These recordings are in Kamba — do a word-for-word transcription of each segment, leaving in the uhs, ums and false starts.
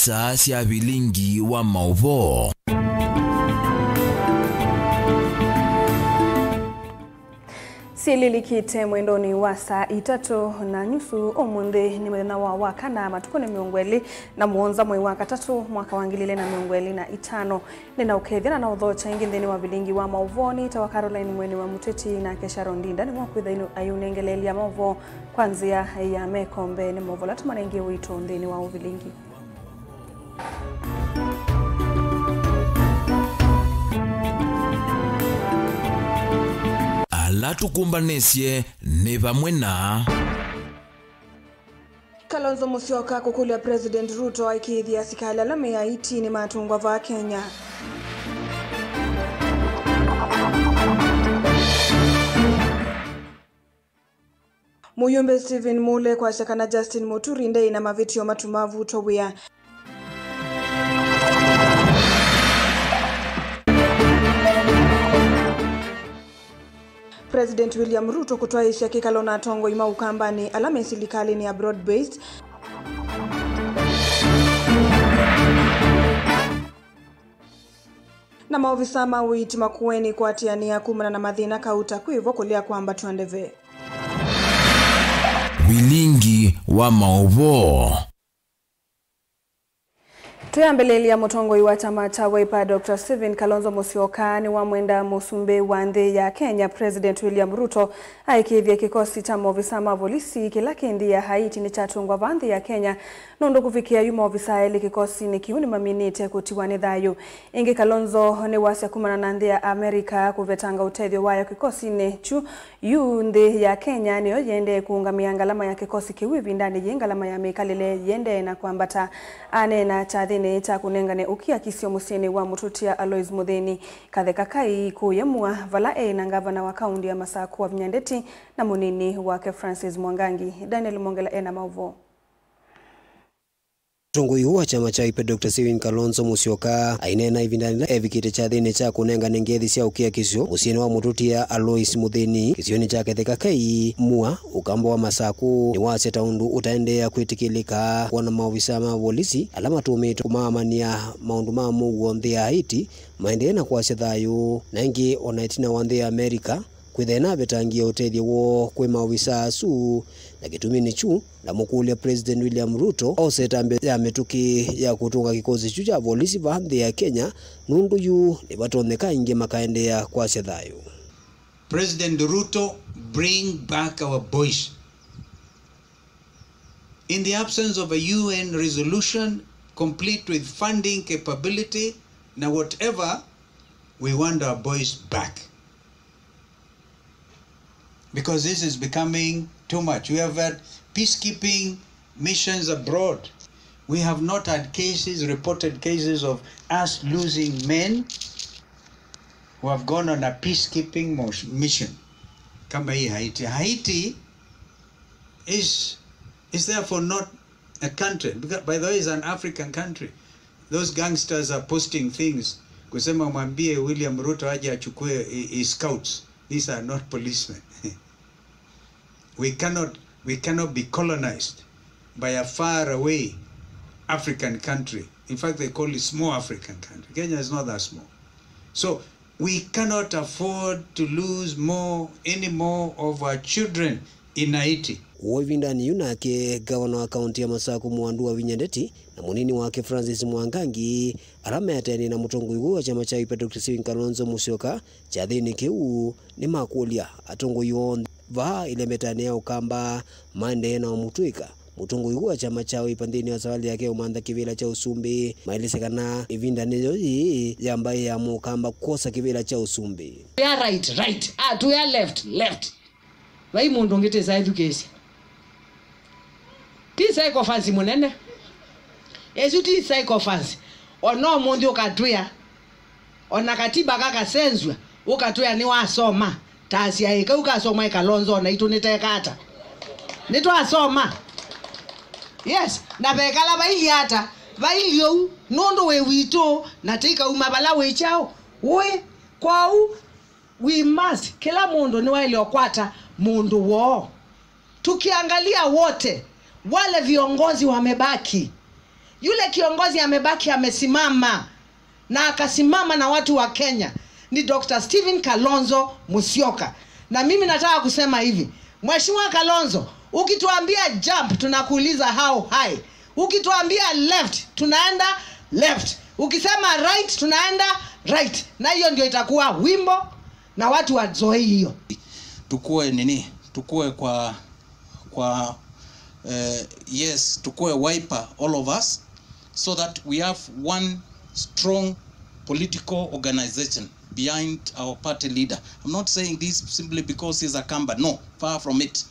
Saa sya vilingi wa maũvoo. Syĩlilikĩte mwendonĩ wa saa itatũ na nyusu. Ũmũnthĩ nĩ mũthenya wa Wakana, matukũ nĩ mĩongo ĩlĩ na mũonza, mwei wa katatũ, mwaka wa ngili ilĩ na mĩongo ĩlĩ na itano. Nĩnaũkethya na naũthokya ĩngĩ nthĩnĩ wa vilingi wa maũvoo. Nĩtawa Caroline Mweni wa Mũteti, nake Sharon Ndinda nĩwe ũkwĩtha ayũnengeleelya maũvoo kwa nzĩa ya meko. Mbee nĩ maũvoo ala tũmanengie ũito nthĩnĩ wa ũvilingi. Ala tũkũmbanĩsye nĩ vamwe na Kalonzo Musyoka kũkũlya President Ruto aĩkĩĩthye asikalĩ ala me Haiti nĩmatũngwa vaa Kenya. Mũyũmbe Stephen Mule kwasya kana Justin Muturi ndeĩ na mavĩtyo matuma avutwa wĩa. President William Ruto kũtwaĩĩsya kĩkalo na atongoi ma Ũkambanĩ ala me silikalĩnĩ ya broad based. Na maovisa ma ũiiti Makueni kũatĩanĩa kumana na mathĩna kauta kwĩvo kũlea kwambatw'a ndeve. Vilingi wa maũvoo. Twĩambĩlĩlya, mũtongoi wa kyama kya Wiper, Doctor Stephen Kalonzo Musyoka, nĩwamwenda mũsumbĩ wa nthĩ ya Kenya, President William Ruto, aĩkĩĩthye kĩkosi kya maovisa ma volisi kĩla kĩ nthĩ ya Haiti nĩkyatũngwa vaa nthĩ ya Kenya, nũndũ kũvikĩa yu maovisa elĩ kĩkosinĩ kĩu nĩmaminĩte kũtiwa nĩ thayũ. Ĩngĩ, Kalonzo nĩwasya kumana na nthĩ ya America kũvetanga ũtethyo wayo kĩkosinĩ kyu, yu nthĩ ya Kenya nĩyo yĩendee kũũngamĩa ngalama ya kĩkosi kĩu ĩvindanĩ yĩĩ ngalama ya mĩkalĩle yĩendee na kwambata. Aneena kyathĩnĩ kya kũnengane ũkiakisyo mũsyĩnĩ wa mũtũtia Alois Mũthĩni, Katheka Kai, kũũ Yemua, vala eĩ na ngavana wa kaũntĩ ya Masaku Wavinya Ndeti na mũnini wake Francis Mwangangi. Daniel Mongela ena maũvoo. Mũtongoi ũũ wa kyama kya Wiper, Doctor Stephen Kalonzo Musyoka, aineena ĩvindanĩ yĩla evikĩte kyathĩnĩ kya kũnengane ngethi sya ũkiakisyo mũsyĩnĩ wa mũtũtia Alois Mũthĩni, kĩsionĩ kya Katheka Kai, Mua, Ũkamba wa Masaku, nĩwasya ta ũndũ ũtaendeea kwĩtĩkĩlĩka kwona maovisa ma volisi ala matũmĩtwe kũmaamanĩa maũndũ ma mũuo nthĩ ya Haiti maendee na kwasya thayũ. Na ĩngĩ, o na ĩtina wa nthĩ ya America kwĩthĩa ĩnavetangie ũtethyo woo kwĩ maovisa asu, na kĩtuminĩ kyu ndamũkũlya President William Ruto ose ĩtambya ya mĩtũkĩ ya kũtũnga kĩkosi kyu kya volisi vaa nthĩ ya Kenya, nũndũ yu nĩvatonyeka aingĩ makaendeea kwasya thayũ. President Ruto, bring back our boys. In the absence of a U N resolution, complete with funding capability, na whatever, we want our boys back. Because this is becoming too much. We have had peacekeeping missions abroad. We have not had cases, reported cases of us losing men who have gone on a peacekeeping mos-, mission. Kama hii Haiti. Haiti is, is therefore not a country. Because, by the way, it's an African country. Those gangsters are posting things. Kusema mwambie William Ruto aje achukue i-, i-, scouts. These are not policemen. We cannot, we cannot be colonized by a far away African country. In fact, they call it small African country. Kenya is not that small. So, we cannot afford to lose more, any more of our children in Haiti. Ũũ ĩvindanĩ yu nake, ngavana wa kaũntĩ ya Masaku Mwandu Wavinya Ndeti na mũnini wake Francis Mwangangi, ala meatĩanĩe na mũtongoi ũũ wa kyama kya Wiper Doctor Stephen Kalonzo Musyoka kyathĩnĩ kĩu, nĩmakũlya atongoi onthe vaa ĩlembetanĩ ya Ũkamba maendee na ũmũtw'ĩka mũtongoi ũũ wa kyama kya Wiper nthĩnĩ wa savalĩ yake ya ũmantha kĩvĩla kya ũsumbĩ, maelesya kana ĩvinda nĩyo yĩĩ ya mbaĩ ya Mũkamba kwosa kĩvĩla kya ũsumbĩ. Twĩa right, right. Ah, twĩa left, left. Vai mũndũ ũngĩ tĩsa ĩthukĩĩsya. Ti sycophants mũnene. Ĩsu ti sycophants. O na ũmũnthĩ ũkatwĩa, o na katiba kakasenzw'a, ũkatwĩa nĩwasoma. Ta asyaĩ kau kasoma ĩ Kalonzo, o naitũ nĩteka ata? Nĩtwasoma. Yes, na vekala vailyĩ ata? Vailyĩ ũu, nũndũ wĩ witũ, na tĩkauma vala wĩ kyaũ? Ũĩ. Kwoou, we must, kĩla mũndũ nĩwaĩle ũkwata mũndũ woo. Tukiangalia wote, wale viongozi wamebaki, Yule kiongozi amebaki amesimama na akasimama na watu wa Kenya ni Doctor Stephen Kalonzo Musyoka. Na mimi nataka kusema hivi, Mheshimiwa Kalonzo, ukituambia jump, tunakuuliza how high. Ukituambia left, tunaenda left. Ukisema right, tunaenda right. Na hiyo ndio itakuwa wimbo na watu wazoee hiyo. Tukue nini? Tukue kwa, kwa, eh, yes, tukue wiper, all of us, so that we have one strong political organization behind our party leader. I'm not saying this simply because he's a Kamba. No, far from it.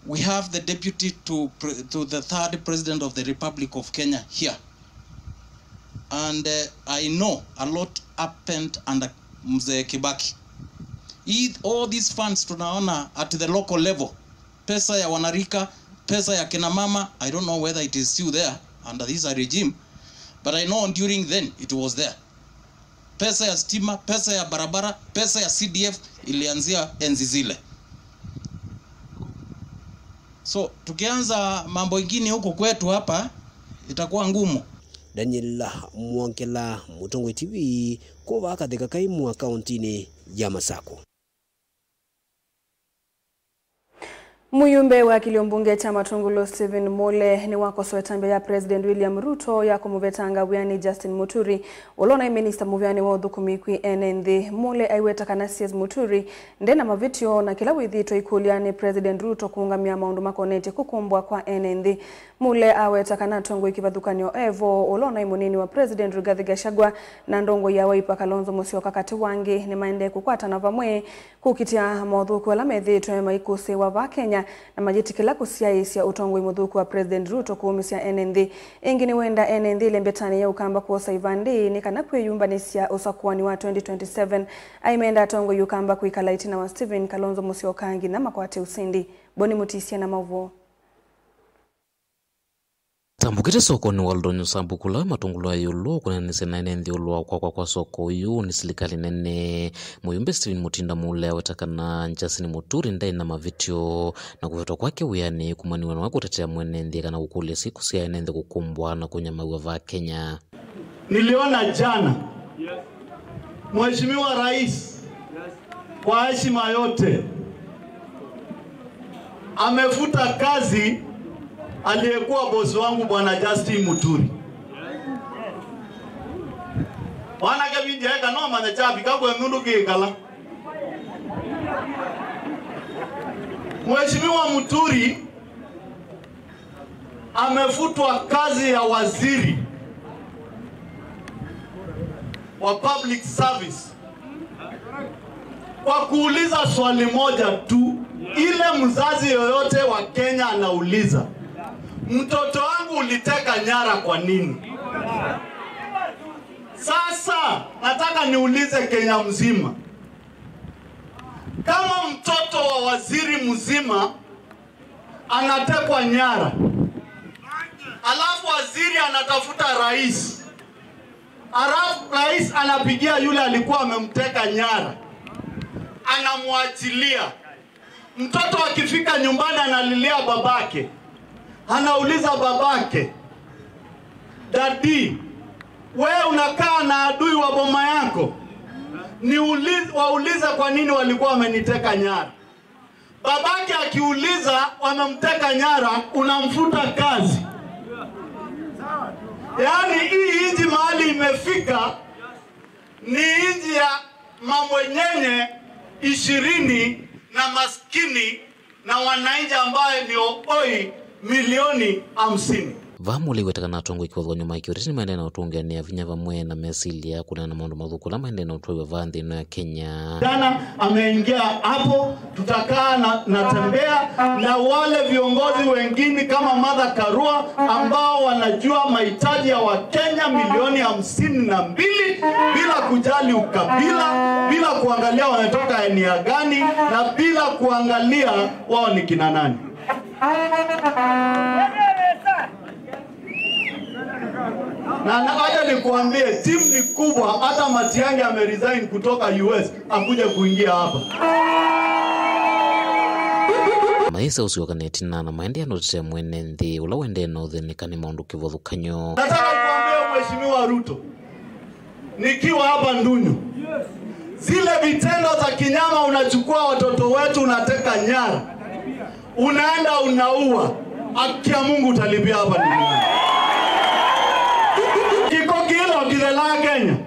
We have the deputy to pre-, to the third president of the Republic of Kenya here. And, uh, I know a lot happened under Mzee Kibaki. He, all these funds tunaona at the local level, pesa ya wanarika, pesa ya kina mama, I don't know whether it is still there under this regime, but I know during then it was there. Pesa ya stima, pesa ya barabara, pesa ya C D F ilianzia enzi zile. So, tukianza mambo ingine huku kwetu hapa, itakuwa ngumu. Daniel Mwongela, Mũtongoi T V, kũva Kathika Kaimu wa kauntinĩ ya Masakũ. Mũyumbe wa kĩlio mbunge kya Matungulu Stephen Mule nĩwakosoe ĩtambya ya President William Ruto ya kũmũvetanga wĩanĩ Justin Muturi, ũla ũnaĩ minista mũvĩanĩ wa ũthũkũmi kwĩ ene nthĩ. Mule aiweta kana C S Muturi nde na mavĩtyo na kĩla wĩthĩĩtwe aikũlya nĩ President Ruto kũũngamĩa maũndũ makonetye kũkũmbwa kwa ene nthĩ. Mule aweta kana atongoi kĩvathũkany'o evo, ũla ũnaĩ mũnini wa President Rigathi Gachagua na ndongoi ya Wiper Kalonzo Musyoka katĩ wa angĩ, nĩmaendee kũkwatana vamwe kũkitĩa mothũku ala methĩĩtwe maikũsĩĩwa vaa Kenya, na mayĩtĩkĩla kũsyaĩĩsya ũtongoi mũthũku wa President Ruto kũũmĩsya ene nthĩ. Ĩngĩ nĩwenda ene nthĩ ĩlembetanĩ ya Ũkamba kwosa ivandĩ nĩ kana kwĩyumbanĩsya ũsakũanĩ wa twenty twenty-seven. Aimenda atongoi Ũkamba kwĩkala ĩtina wa Stephen Kalonzo Musyoka nginya makwate ũsindi. Boni Mũtisia na maũvoo. Tambũkĩte sokonĩ wa Lodonyo Sambukula, Matungulu ya ĩũlũ kũneenanĩsya na ene nthĩ ĩũlũ wa kwakwa kwa soko ũyũ nĩ silikalĩ nene. Mũyumbe Stephen Mutinda Mule aweta kana Justin Muturi ndaĩ na mavĩtyo, na kũvetwa kwake wĩanĩ kumaniw'a na kũtetea mwene nthĩ kana kũkũlya syĩko sya ene nthĩ kũkũmbwa na kũnyamaw'a vaa Kenya. Niliona jana Mheshimiwa Rais, kwa heshima yote, amefuta kazi aliyekuwa bosi wangu Bwana Justin Muturi. Mwanake vindiaeka no manya chavi kakwe nundu kikala. Mheshimiwa Muturi amefutwa kazi ya waziri wa public service kwa kuuliza swali moja tu, ile mzazi yoyote wa Kenya anauliza, "Mtoto wangu uliteka nyara kwa nini?" Sasa nataka niulize Kenya mzima, kama mtoto wa waziri mzima anatekwa nyara, alafu waziri anatafuta rais, alafu rais anapigia yule alikuwa amemteka nyara, anamwachilia. Mtoto akifika nyumbani analilia babake, anauliza babake, "Daddy, wewe unakaa na adui wa boma yako? Niulize, waulize kwa nini walikuwa wameniteka nyara." Babake akiuliza wamemteka nyara, unamfuta kazi. Yaani hii nchi mahali imefika ni nchi ya mabwenyenye ishirini na maskini na wananchi ambaye ni oi milioni hamsini. Vaa Mule aiweta kana atongoi kĩvathũkany'o ma kĩũteti nĩmaendee na ũtũngĩanĩa vinya vamwe na mesilya kũneena maũndũ mathũku ala maendee na ũtwaĩwa vaa nthĩ ĩno ya Kenya. Jana ameingia hapo, tutakaa na, natembea na wale viongozi wengine kama Martha Karua ambao wanajua mahitaji ya Wakenya milioni hamsini na mbili bila kujali ukabila, bila kuangalia wametoka eneo gani na bila kuangalia wao ni kina nani. Na, na acha nikuambie, timu ni kubwa, hata Matiang'i ameresign kutoka U S akuje kuingia hapa. Maisha ũsyoka na ĩtina na maendeea na ũtetea mwene nthĩ ũla wendee na ũthĩnĩka nĩ maũndũ kĩvathũkany'o. Nataka kuambia Mheshimiwa Ruto, nikiwa hapa Ndunyu, zile vitendo za kinyama, unachukua watoto wetu, unateka nyara, unaenda unaua, haki ya Mungu utalipia hapa duniani. Kĩko kĩla kĩthelaa Kenya.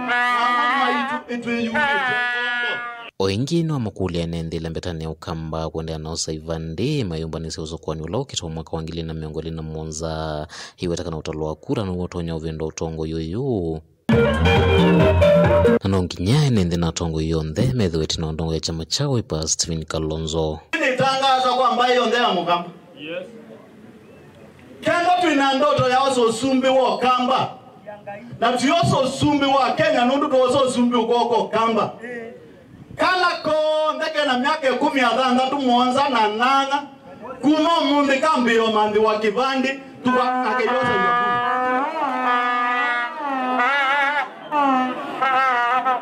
Mama itu itwiyumĩte. O ĩngĩ nĩwamũkũlya ene nthĩ ĩla mbetanĩ ya Ũkamba kũendeea na ũsaiva ndĩ mayũmbanĩsya ũsũkũani ũla ũkĩte wa mwaka wa ngili ilĩ na mĩongo ĩlĩ na mũonza, ĩweta kana ũtalo wa kura nĩw'o ũtonya ũvĩndũa ũtongoi ũyũ. Na no nginya ene nthĩ na atongoi onthe methĩwe ĩtina wa ndongo ya kyama kya Wiper, Stephen Kalonzo. Nĩtangaza kwa mbaĩ yonthe ya Mũkamba. Kenda twĩ na ndoto ya osa ũsumbĩ wa Ũkamba, na twĩosa ũsumbĩ wa Kenya, nũndũ twosa ũsumbĩ ũkoka Ũkamba. Kala konthe kena myaka ĩkũmi na thanthatũ, mũonza na nyanya, kuma ũmũnthĩ kambĩĩa ũmanthi wa kĩvandĩ, tuka akĩyosa.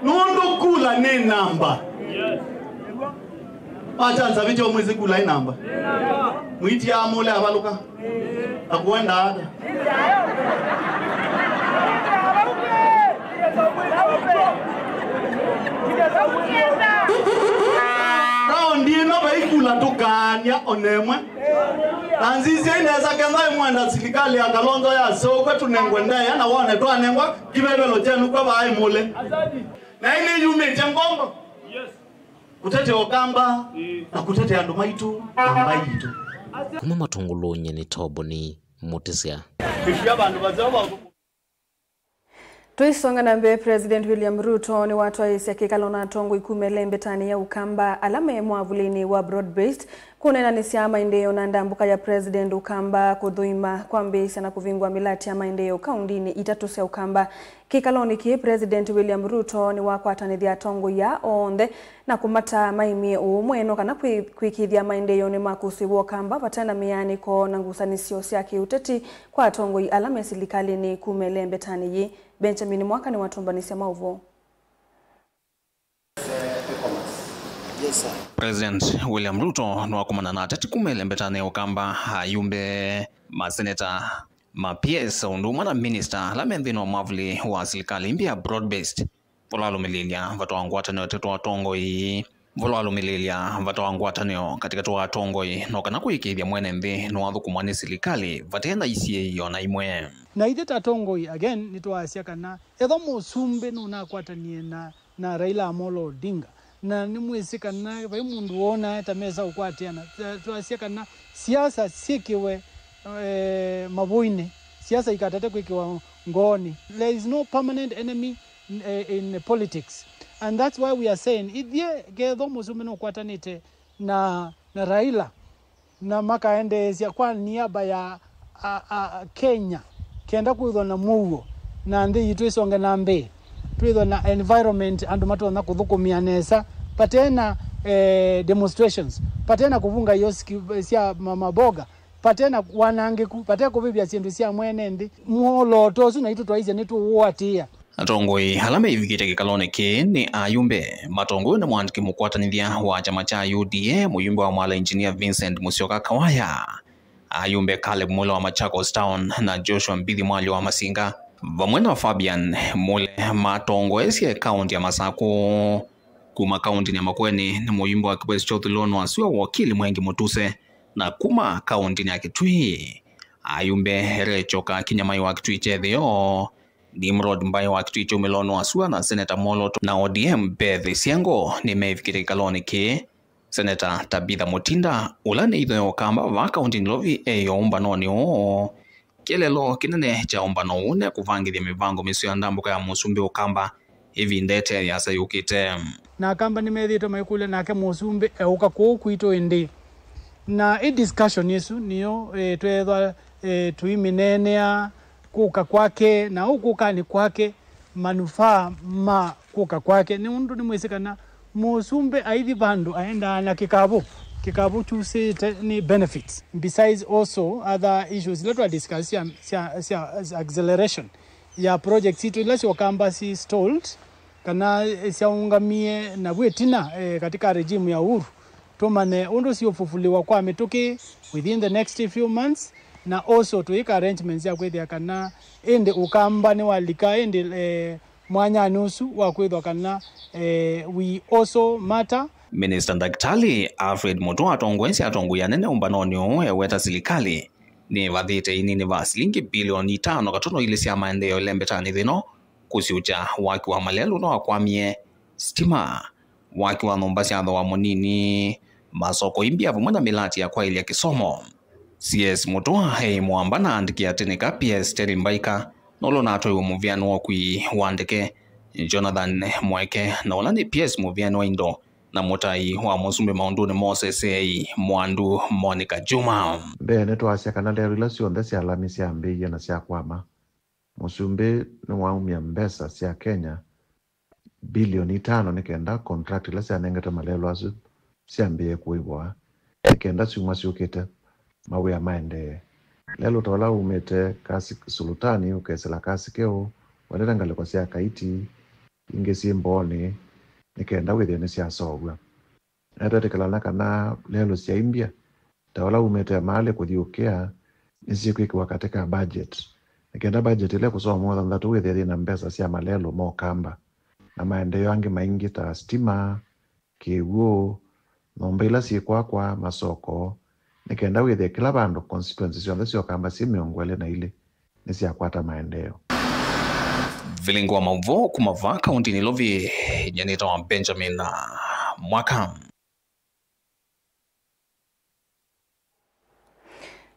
Nũndũ kula nĩ namba. Acha nsavĩtye ũmwĩsĩ kula ĩ namba. Mwĩti amũle avalũka. Akwenda ata? Raũndi ĩno vai kula tũkaany'a o na ĩmwe. Na nzisye nesa ketha ĩmwenda silikalĩ ya Kalonzo yaseũkwe tũnengwe ndea na wone twanengwa kĩvevelo kyenyu kwa vaĩ mũle. Na ĩnĩ yumĩtye ngombo. Kũtetea Ũkamba na kũtetea andũ maitũ na mbaĩ yitũ. Kuma Matũngũlũnĩ nĩ Toboni Mũtĩsya. Ĩkĩa vandũ vaseo va ũthũkũma. Tũisonga na mbee, President William Ruto nĩwatwaĩĩsya kĩkalo na atongoi kuma ĩlembetanĩ ya Ũkamba ala me mwavulĩnĩ wa Broad Based kũneenanĩsya maendeeo na ndambũka ya President Ũkamba kũthũima, kwambĩĩsya na kũvingũa mĩlatĩ ya maendeeo kaũndĩnĩ itatũ sya Ũkamba. Kĩkalonĩ kĩĩ, President William Ruto nĩwakwatanĩthya atongoi aa onthe na kũmataa maimie ũũmwe no kana kwĩ-, kwĩkĩĩthya maendeeonĩ ma kũsĩ wa Ũkamba vate na mĩanĩko na ngusanĩsyo sya kĩũteti kwa atongoi ala me silikalĩnĩ kuma ĩlembetanĩ yĩĩ. Benjamin Mwaka nĩwatũmbanĩsya maũvoo. President William Ruto nĩwakomana na ateti kuma ĩlembetanĩ ya Ũkamba, ayumbe, maseneta, ma P S, o ũndũ ũmwe na minista ala me nthĩnĩ wa mwavuli wa silikalĩ ĩngĩ ya Broad Based, vala walũmĩlĩĩlya vata wa ngwatanĩo katĩ wa atongoi, vala walũmĩlĩĩlya vata wa ngwatanĩo katĩkatĩ wa atongoi no kana kũĩkĩĩthya mwene nthĩ nĩwathũkũmwa nĩ silikalĩ vate na isiĩĩo na imwe. Na ithyĩ ta atongoi, again, nĩtwaasya kana ethwa mũsumbĩ nũnakwatanie na na Raila Amolo Odinga. Na nĩmwĩsĩ kana vai mũndũ wonaa ta mesa ũkwatĩana. Twa-, twasya kana siasa syĩkĩwe, eh, mavũinĩ, siasa ikatate kwĩkĩwa ngoonĩ. There is no permanent enemy, eh, in politics. And that's why we are saying, ithyĩ kethwa mũsumbĩ nũkwatanĩte na, na Raila, na makaendeesya kwa niaba ya a, a, Kenya, kenda kwĩthwa na mũuo na nthĩ yitũ ĩsonge na mbee, twĩthwa na environment andũ matonya kũthũkũmĩa nesa, vate na, eh, demonstrations, vate na kũvunga ioski sya ma-, maboga, vate na wanangĩku, vate kũvĩvya syĩndũ sya mwene nthĩ. Mwolooto ũsu naitũ twaisye nĩtũũatĩĩa. Atongoi ala meivikĩte kĩkalonĩ kĩĩ nĩ ayumbe matongoew'e nĩ mwandĩki mũkwatanĩthya wa kyama kya U D A, mũyumbe wa Mwala Engineer Vincent Musyoka Kawaya, ayumbe Caleb Mule wa Machakos Town na Joshua Mbithi Mwalyo wa Masinga, vamwe na Fabian Mule, matongoesye kaũnti ya Masakũ. Kuma kaũntinĩ ya Makueni nĩ mũyumbe wa Kibwezi kya ũthũĩlonĩ wa sua Wakili Mwengi Mũtuse, na kuma kaũntinĩ ya Kitui, ayumbe Recho Kakinya Mai wa Kitui kya Ĩtheo, Nimrod Mbai wa Kitui kya Umĩlonĩ wa Sua na Seneta Mwoloto na O D M Beth Siango nĩmevikĩte kĩkalonĩ kĩĩ. Seneta Tabitha Mutinda, ũla nĩ itho ya Ũkamba vaa kaũntinĩ Nairobi, e ũmbanonĩ ũũ. Kĩeleelo kĩnene kya ũmbano ũũ nĩ kũvangĩthya mĩvango mĩseo ya ndambũka ya Mũsumbĩ Ũkamba ĩvinda ĩte yasa yũkĩte. Na Akamba nĩmethĩĩtwe maikũlya nake Mũsumbĩ eũka kũũ kwitũ ĩndĩĩ. Na ĩ discussion ĩsu nĩyo, eh, tweethwa, eh, tũimĩneenea kũka kwake na ũkũkanĩ kwake, manufaa ma kũka kwake. Nĩ ũndũ nĩmwĩsĩ kana Mũsumbĩ aithi vandũ aendaa na kĩkavũ. Kĩkavũ kyusĩte nĩ benefits. Besides also other issues ila twa discuss sya, sya, sya acceleration ya projects itũ ila sya Ũkamba si stalled kana syaũngamie na vu ĩtina, eh, katika regime ya Uhuru. tũmanye ũndũ siũfufulĩwa kwa mĩtũkĩ within the next few months, na also tũĩka arrangements ya kwĩthĩa kana ĩndĩ Ũkamba nĩwalika ĩndĩ, eh, mwanyanĩ ũsu wa kwĩthwa kana, eh, we also matter. Minista Ndakitali Alfred Mutua atongoesye atongoi anene ũmbanonĩ ũũ eweta silikalĩ nĩvathĩte inini va silingi bilioni itano katuno ilĩ sya maendeeo ĩlembetanĩ thĩ ĩno kũsyũkya waki wa malelũ ũla wakwamie, sitima, waki wa nyũmba sya thooa mũnini, masoko, imbia vamwe na mĩlati ya kwaĩlya kĩsomo. C S Mutua e mũamba na aandĩki atĩ nĩ ka P S Terry Mbaika nũla ũnatwaiwe mũvĩanĩ wa ũkui wa ndeke, Jonathan Mweke, na ũla nĩ P S mũvĩanĩ wa indo na mũtai wa mũsumbĩ maũndũnĩ ma ũseseei, Mwandu Monica Juma. Mbee nĩtwasya kana lelũ ila syonthe sya lami syambĩĩie na syakwama. Mũsumbĩ nĩwaumya mbesa sya Kenya bilioni itano nĩ kenda contract ila syanengete malelũ asu syambĩĩe kũĩvwa, nĩ kenda syumwa syũkĩte mawĩa maendee. Lelũ ta ũla umĩte Kasi Sulutani ũkesĩla Kasi Keũ, ũendete ngalĩko sya Kaiti, ingĩ syĩ Mboonĩ, nĩ kenda wĩthĩe nĩsyaseũvw'a. Nĩtwetĩkĩlana kana lelũ sya imbia, ta ũla umĩte Emali kũthi Ũkĩa, nĩsyĩkwĩkĩwa katĩ ka budget, nĩ kenda budget ĩla ĩkũsomwa thanthatũ wĩthĩe yĩna mbesa sya malelũ ma Ũkamba na maendeeo angĩ maingĩ ta sitima, kĩw'ũ, nyũmba ila syĩkwakwa, masoko, nĩ kenda wĩthĩe kĩla vandũ, constituency syonthe sya Ũkamba syĩ mĩongo ĩlĩ na ilĩ nĩsyakwata maendeeo. Vilingi wa maũvoo kuma vaa kaunti Nairobi, nyie nĩtawa Benjamin Mwaka.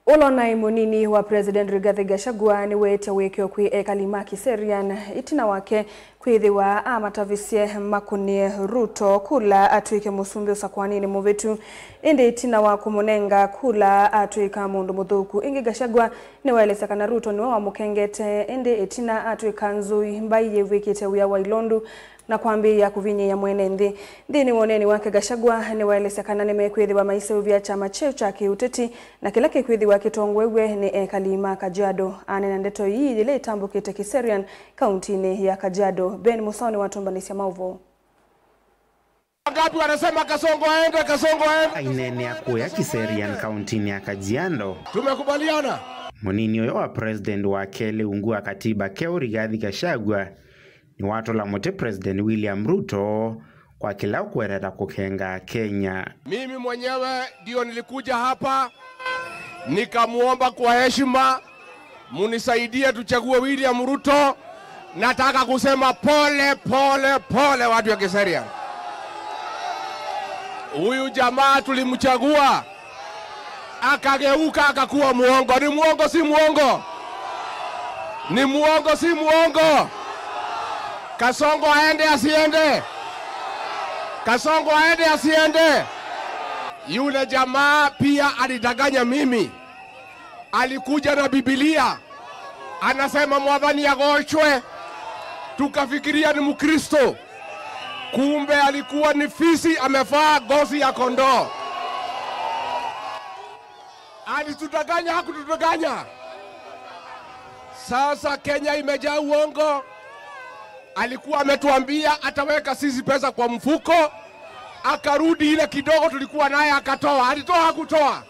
Ũla ũnaĩ mũnini wa President Rigathi Gachagua nĩweetya wĩkĩo kwĩ ekali ma Kiserian ĩtina wake kwĩthĩwa amatavisye makũnĩe Ruto kula atw'ĩke mũsumbĩ ũsakũaninĩ mũvĩtu. Ĩndĩ ĩtina wa kũmũnenga kula atw'ĩka mũndũ mũthũku. Ĩngĩ Gachagua nĩwaelesya kana Ruto nĩwe wamũkengete, ĩndĩ ĩtina atw'ĩka nzũi mbai yĩvw'ĩkĩte wĩa wa ilondu na kwambĩĩa kũvinyĩĩa mwene nthĩ. Nthĩnĩ wa ũneeni wake, Gachagua nĩwaelesya kana nĩmekwĩthĩwa maiseũvya kyama kyeũ kya kĩũteti na kĩla kĩkwĩthĩwa kĩtongoew'e nĩ ekali ma Kajiado. Aneena ndeto ii yĩla ĩtambũkĩte Kiserian, kauntinĩ ya Kajiado. Ben Mũsao nĩwatũmbanĩsya maũvoo. Wangapi wanasema Kasongo aende, Kasongo aende? Aineenea kũya Kiserian, kauntinĩ ya Kajiado. Tumekubaliana. Mũnini ũyũ wa president wa kelĩ ungu wa katiba keũ, Rigathi Gachagua, nĩwatũla mũtĩ President William Ruto kwa kĩla ũkũereta kũkenga Kenya. Mimi mwenyewe ndio nilikuja hapa, nikamuomba kwa heshima, munisaidie tuchague William Ruto. Nataka kusema pole, pole, pole, watu ya Kiserian. Huyu jamaa tulimchagua, akageuka, akakuwa muongo. Ni muongo, si muongo? Ni muongo, si muongo? Kasongo aende, asiende? Kasongo aende, asiende? Yule jamaa pia alidanganya mimi. Alikuja na Biblia, anasema Mwathani agochwe. Tukafikiria ni Mkristo, kumbe alikuwa ni fisi amevaa ngozi ya kondoo. Alitudanganya, hakutudanganya? Sasa Kenya imejaa uongo. Alikuwa ametuambia ataweka sisi pesa kwa mfuko, akarudi ile kidogo tulikuwa naye akatoa. Alitoa, hakutoa?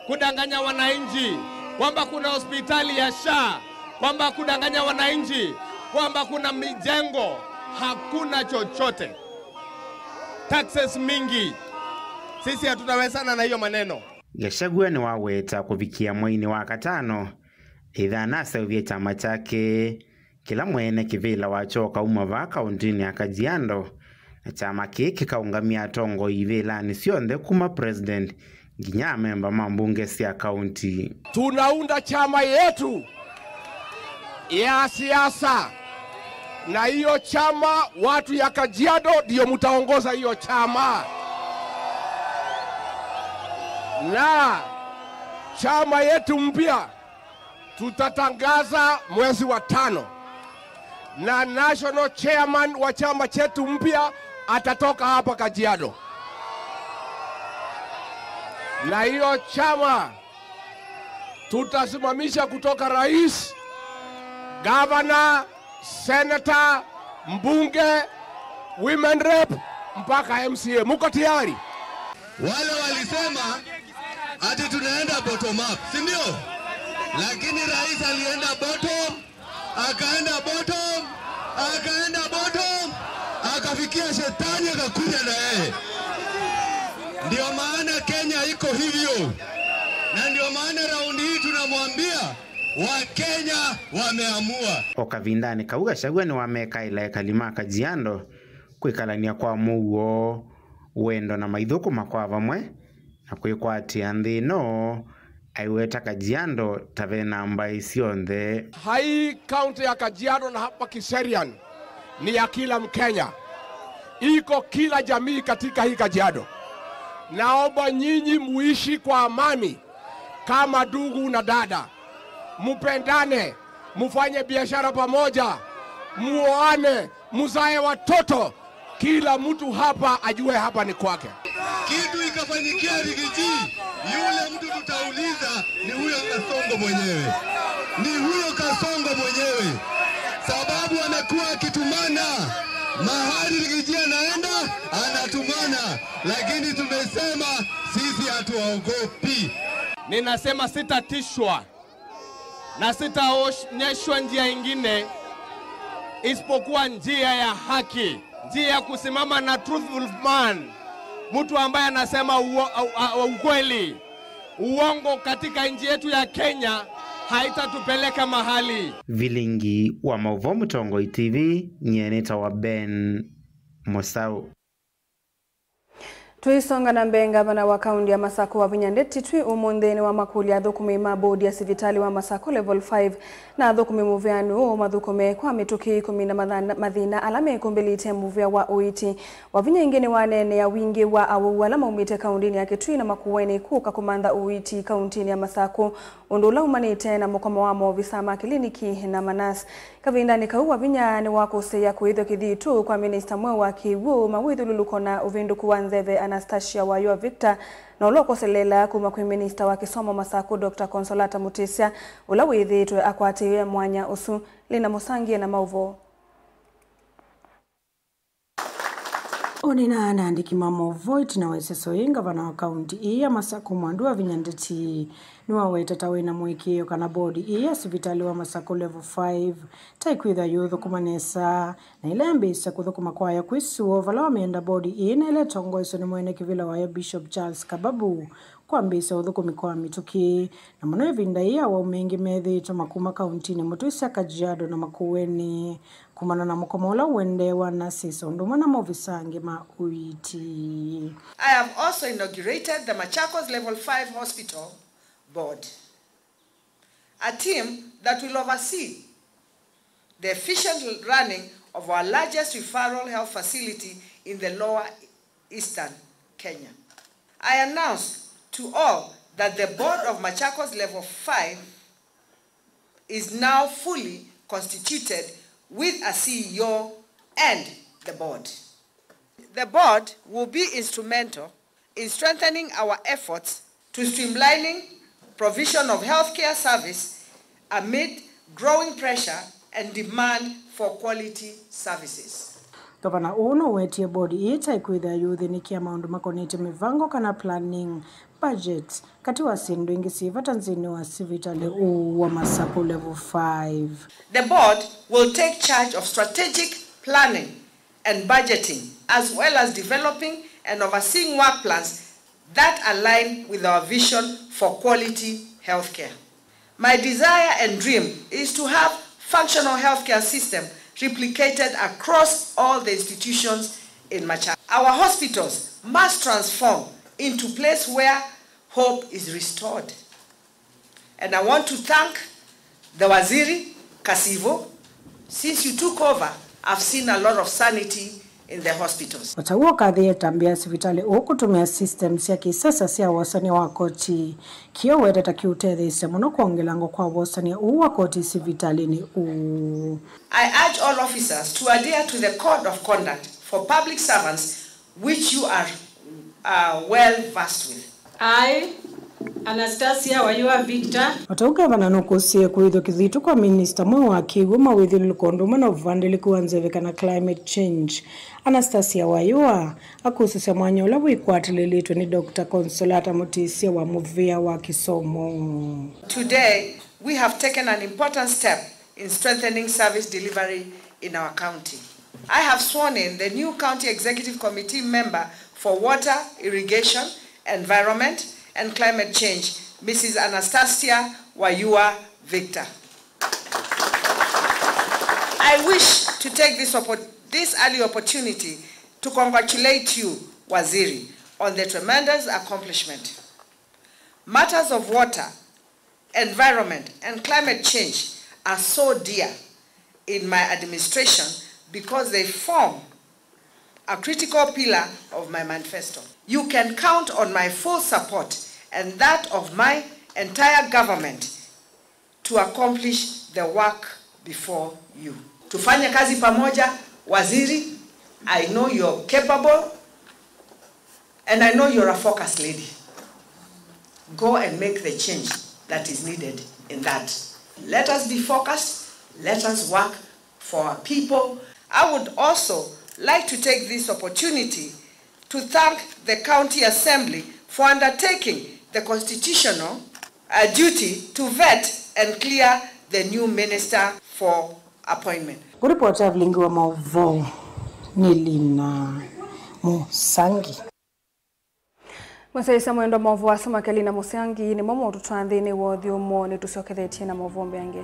Kudanganya wananchi kwamba kuna hospitali ya SHA, kwamba kudanganya wananchi kwamba kuna mijengo, hakuna chochote. Taxes mingi. Sisi hatutawezana na hiyo maneno. Gachagua nĩwaweta kũvikĩa mweinĩ wa katano, ĩtha naseũvye kyama kyake, kĩla mwene kĩvĩla wakyo kauma vaa kauntinĩ ya Kajiado, na kyama kĩĩ kĩkaũngamya atongoi ivĩlanĩ syonthe kuma president nginya amemba ma mbunge sya kaunti. Tunaunda chama yetu ya siasa, na hiyo chama, watu ya Kajiado ndio mtaongoza hiyo chama, na chama yetu mpya tutatangaza mwezi wa tano, na national chairman wa chama chetu mpya atatoka hapa Kajiado. Na hiyo chama tutasimamisha kutoka rais, gavana, senator, mbunge, women rep, mpaka M C A. Muko tayari? Wale walisema ati tunaenda bottom up, si ndio? Lakini rais alienda bottom, akaenda bottom, akaenda bottom, akafikia shetani akakuja na yeye. Ndio maana Kenya iko hivyo, na ndio maana raundi hii tunamwambia Wakenya wameamua. O kavindanĩ kau, Gachagua nĩwamekaĩla ekali ma Kajiado kwĩkalany'a kwa mũuo, wendo na maithũkũma kwa vamwe na kwĩkwatĩa nthĩ ĩno, aiweta Kajiado ta ve na mbaĩ syonthe. Hii kaunti ya Kajiado na hapa Kiserian ni ya kila Mkenya. Iko kila jamii katika hii Kajiado. Naomba nyinyi muishi kwa amani kama ndugu na dada. Mupendane, mufanye biashara pamoja, muoane, muzae watoto. Kila mtu hapa ajue hapa ni kwake. Kitu ikafanyikia Rigiji, yule mtu tutauliza ni huyo Kasongo mwenyewe. Ni huyo Kasongo mwenyewe. Sababu amekuwa akitumana. Mahali Rigiji anaenda, anatumana. Lakini tumesema sisi hatuogopi. Ninasema sitatishwa na sitaonyeshwa njia ingine isipokuwa njia ya haki, njia ya kusimama na truthful man, mtu ambaye anasema uo-, au-, au-, ukweli. Uongo katika nchi yetu ya Kenya haitatupeleka mahali. Vilingi wa maũvoo, Mũtongoi T V, nyie nĩtawa Ben Mũsaũ. Tũisonga na mbee, ngavana wa kaunti ya Masakũ Wavinya Ndeti Twi ũmũnthĩ nĩwamakũlya athũkũmi ma bodi ya sivitalĩ wa Masakũ Level five na athũkũmi mũvĩanĩ ũũ mathũkũme kwa mĩtũkĩ kũmina mathana-, mathĩna ala mekũmbĩlĩte mũvĩa wa ũiiti. Wavinya ĩngĩ nĩwaneenea wingĩ wa awau ala maumĩte kauntinĩ ya Kitui na Makueni kũka kũmantha ũiiti kauntinĩ ya Masakũ, ũndũ ũla umanĩte na mũkomo wa maovisa ma kiliniki na manasi. Kavindanĩ kau, Wavinya nĩwakũsĩĩa kũĩthw'a kĩthitũ kwa minista mweũ wa kĩw'ũ, mawĩthyũlũlũko na ũvĩndũku wa nzeve Anastasia Wayũa Victor, na ũla ũkoseleela kuma kwĩ minista wa kĩsomo Masakũ Doctor Consolata Mutisya, ũla wĩthĩĩtwe akwatĩĩe mwanya ũsu. Lina Mũsangie na maũvoo. Ũneenaa na andĩki ma maũvoo ĩtina wa ĩseso yĩĩ, ngavana wa kaunti ĩĩ ya Masakũ Mwandu Wavinya Ndeti nĩwaweta ta wĩna mũĩkĩĩo kana bodi ĩĩ ya sivitalĩ wa Masakũ Level five ta ĩkwĩthwa yũthũkũma nesa, na ĩla yambĩĩsya kũthũkũma kwaya kwĩ sua vala wamĩenda bodi ĩĩ na ĩla ĩtongoeswe nĩ mwene kĩvĩla wayo Bishop Charles Kababu kwambĩĩsya ũthũkũmi kwa mĩtũkĩ, na mũno ĩvinda yĩĩ awau maingĩ methĩĩtwe makuma kauntinĩ mũtũi sya Kajiado na Makueni kumana na mũkomo ũla ũendeewa na nasi ũndũ ũmwe na maovisa angĩ ma ũiiti. I have also inaugurated the Machakos Level five Hospital Board, a team that will oversee the efficient running of our largest referral health facility in the lower eastern Kenya. I announce to all that the board of Machakos Level five is now fully constituted with a C E O and the board. The board will be instrumental in strengthening our efforts to streamlining provision of healthcare service amid growing pressure and demand for quality services. Ngavana ũũ nũwetie bodi ĩĩ ta ĩkwĩthĩa yũthĩnĩkĩa maũndũ makonetye mĩvango kana planning, budget, katĩ wa syĩndũ ingĩ syĩ vata nthĩnĩ wa sivitalĩ ũũ wa Masakũ Level five. The board will take charge of strategic planning and budgeting, as well as developing and overseeing work plans that align with our vision for quality healthcare. My desire and dream is to have functional healthcare system replicated across all the institutions in Machakos. Our hospitals must transform into place where hope is restored. And I want to thank the Waziri Kasivo. Since you took over, I've seen a lot of sanity in the hospitals. O ta w'o ũkathĩĩe ĩtambya ya sivitalĩ ũũ kũtũmĩa systems sya kĩsasa sya wosany'a wa koti, kĩĩ ũweta ta kĩũtetheesya mũno kwongelangwa kwa wosany'a ũũ wa koti sivitalĩnĩ ũũ. I urge all officers to adhere to the code of conduct for public servants which you are, uh, well versed with. I Anastasia Wayua Victor. O ta ũu, ngavana nũkũsĩe kũĩthw'a kĩthito kwa minista mweũ wa kĩw'ũ, mawĩthyũlũlũko ũndũ ũmwe na ũvandĩlĩku wa nzeve kana climate change. Anastasia Wayua akũsũsya mwanya ũla wĩkwatĩlĩlĩtwe nĩ Doctor Consolata Mũtĩsya wa mũvĩa wa kĩsomo. Today, we have taken an important step in strengthening service delivery in our county. I have sworn in the new County Executive Committee member for Water, Irrigation, Environment and Climate Change, Missus Anastasia Wayua Victor. I wish to take this oppo-, this early opportunity to congratulate you, Waziri, on the tremendous accomplishment. Matters of water, environment, and climate change are so dear in my administration because they form a critical pillar of my manifesto. You can count on my full support and that of my entire government to accomplish the work before you. Tufanye kazi pamoja, Waziri. I know you're capable. And I know you're a focused lady. Go and make the change that is needed in that. Let us be focused. Let us work for our people. I would also like to take this opportunity to thank the County Assembly for undertaking the constitutional, uh, duty to vet and clear the new minister for appointment. Kũripota vilingi wa maũvoo nĩ Lina Mũsangi. Mũsyaĩĩsya mwendwa, maũvoo asu make Lina Mũsangi nĩmo maũtũtwaa nthĩnĩ wa ũthyũmũo. Nĩtũsyokethetye na maũvoo mbee angĩ.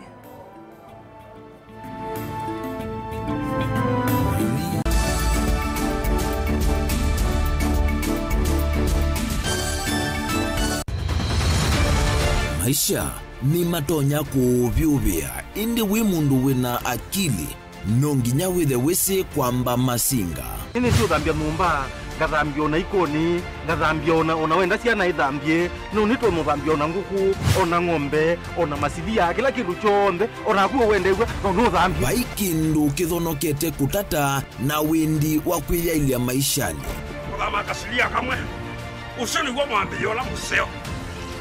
Maisha nĩmatonya kũũvyũvĩa, ĩndĩ wĩ mũndũ wĩna akili, no nginya wĩthe wĩsĩ kwamba masinga. Nĩnĩsĩ ũthambya nyũmba, ngathambya ona ikoni, ngathambya ona, ona wenda syana ithambye, no nĩtwe mũthambya ona ngũkũ, ona ng'ombe, ona masilia, kĩla kĩndũ kyonthe, ona naku ũwendew'a, no nũthambye. Vai kĩndũ kĩthonokete kũtata na wĩndi wa kwĩyaĩlya maishanĩ. Kũthama kasilia kamwe. Ũsu nĩw'o mwambĩlĩo ũla mũseo.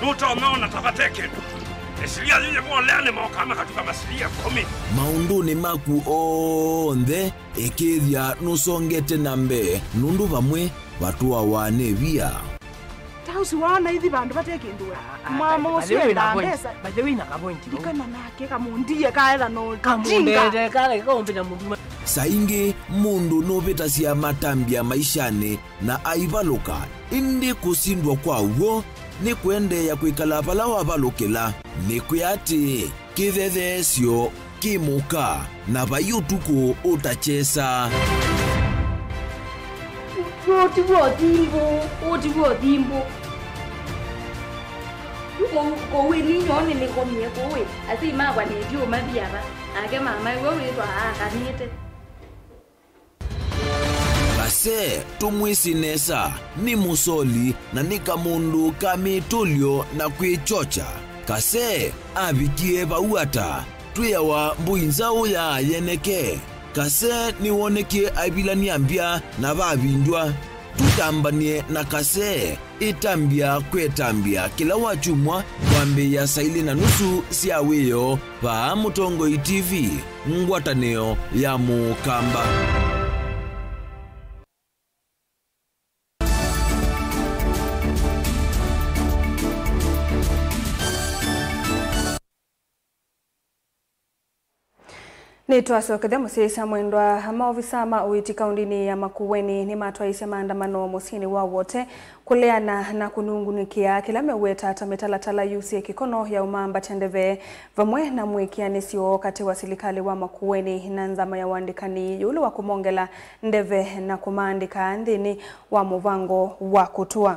Nũtonya ona ta vate kĩndũ. Ĩsilia yĩyĩvolea nĩmokaa makatuka masilia ĩkũmi. Maũndũnĩ maku onthe, ĩkĩĩthya nũsongete na mbee, nũndũ vamwe vatũawa nĩ via. Ta ũsu waona ithi vandũ vate kĩndũ we. Ah, ah, mama ũsu endaa mbesa. By the way, na ka point vau. Ndikana nake kamũndie kaetha no kamũndete kala kaũmbĩta mũndũ. Saa ingĩ mũndũ nũvĩtasya matambya maishanĩ na aivalũka, ĩndĩ kũsindwa kwa w'o nĩ kũendeea kwĩkala vala wavalũkĩla. Nĩkwĩa atĩĩ, kĩthetheesyo kĩ mũka, na vai ũtukũ ũtakyesa. Ũũ ti w'o thimbũ, ũũ ti w'o thimbũ. Yu kũu, kũu ĩ ninyoo nĩnĩkomie kũu ĩ, asyai makwa nĩtyo mathi ava, nake mamae we wĩtwa aakanĩte. Kase, tũmwĩsĩ nesa, nĩ mũsoli na nĩ kamũndũ ka mĩtũlyo na kwĩkyokya. Kase avikie vau ata? Twĩawa mbũi nzaũ ya yeneke. Kase nĩwonekie aivilany'a mbya na vavindw'a. Tũtambany'e na Kase. Ĩtambya kwetambya kĩla wakyumwa kwambĩĩa saa ilĩ na nusu sya wĩoo vaa Mũtongoi T V, ngwatanĩo ya Mũkamba. Nĩtwasokethya mũsyaĩĩsya mwendwa. Maovisa ma ũiiti kaũndĩnĩ ya Makueni nĩmatwaĩĩsye maandamano mũsyĩnĩ wa Wote kũleana na kũnungunĩkĩa kĩla meweta ta mĩtalatala yusĩe kĩkono ya ũmambatya ndeve, vamwe na mwĩkĩanĩsyo katĩ wa silikalĩ wa Makueni na nzama ya ũandĩkani ĩũlũ wa kũmongela ndeve na kũmaandĩka nthĩnĩ wa mũvango wa kũtũa.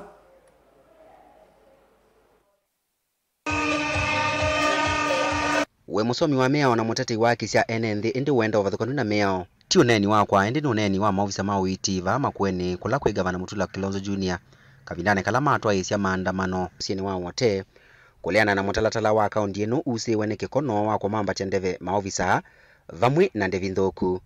Wĩ mũsomi wa mĩao na mũtetei wa haki sya ene nthĩ, ĩndĩ ũenda ũvathũkany'o na mĩao. Ti ũneeni wakwa, ĩndĩ nĩ ũneeni wa maovisa ma ũiiti vaa Makueni, kũla kwĩ Ngavana Mutula Kilonzo Junior, kavindanĩ kala matwaĩĩsya maandamano mũsyĩnĩ wa Wote kũleana na mũtalatala wa kaũndi ĩno usĩĩwe nĩ kĩkono wa kũmambatya ndeve maovisa vamwe na ndevi nthũku.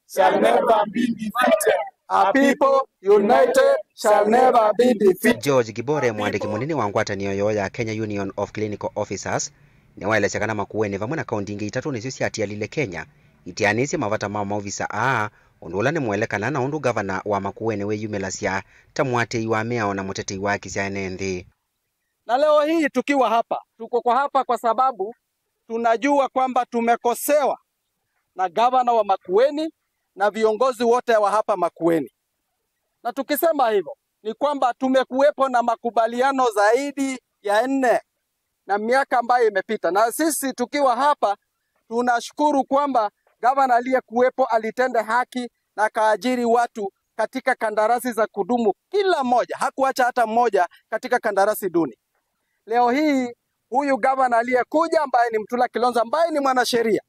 Shall never be defeated. A people united shall never be defeated. George Gibore, mũandĩki mũnene wa ngwatanĩo yoo ya Kenya Union of Clinical Officers, nĩwaelesya kana Makueni vamwe na kaunti ingĩ itatũ nĩsyo syatialile Kenya itianĩisye mavata ma maovisa aa, ũndũ ũla nĩ mwele kana na ũndũ ngavana wa Makueni wĩyumĩlasya ta mũatĩĩi wa mĩao na mũtetei wa haki sya ene nthĩ. Na leo hii tukiwa hapa, tuko kwa hapa kwa sababu tunajua kwamba tumekosewa na gavana wa Makueni na viongozi wote wa hapa Makueni. Na tukisema hivyo, ni kwamba tumekuwepo na makubaliano zaidi ya nne na miaka ambayo imepita. Na sisi tukiwa hapa, tunashukuru kwamba gavana aliyekuwepo alitenda haki na akaajiri watu katika kandarasi za kudumu, kila mmoja, hakuacha hata mmoja katika kandarasi duni. Leo hii huyu gavana aliyekuja ambaye ni Mutula Kilonzo, ambaye ni mwanasheria,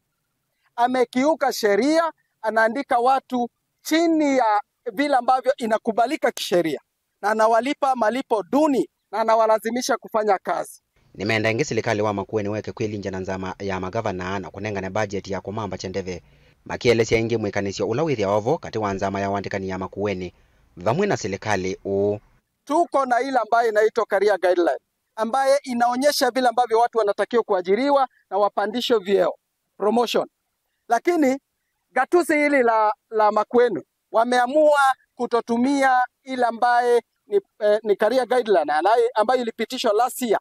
amekiuka sheria, anaandika watu chini ya vile ambavyo inakubalika kisheria, na anawalipa malipo duni na anawalazimisha kufanya kazi. Nĩmenda ĩngĩ silikalĩ wa Makueni weke kwĩlingya na nzama ya magavana na kũnengane mbajeti ya kũmambatya ndeve, makielesya ĩngĩ mwĩkanĩsyo ũla wĩthĩawa vo katĩ wa nzama ya ũandĩkani ya Makueni vamwe na silikalĩ ũũ. Tuko na ile ambayo inaitwa career guideline, ambaye inaonyesha vile ambavyo watu wanatakiwa kuajiriwa na wapandishwe vyeo, promotion. Lakini gatuzi hili la, la Makueni wameamua kutotumia ile ambaye ni, eh, ni career guideline anaye-, ambayo ilipitishwa last year,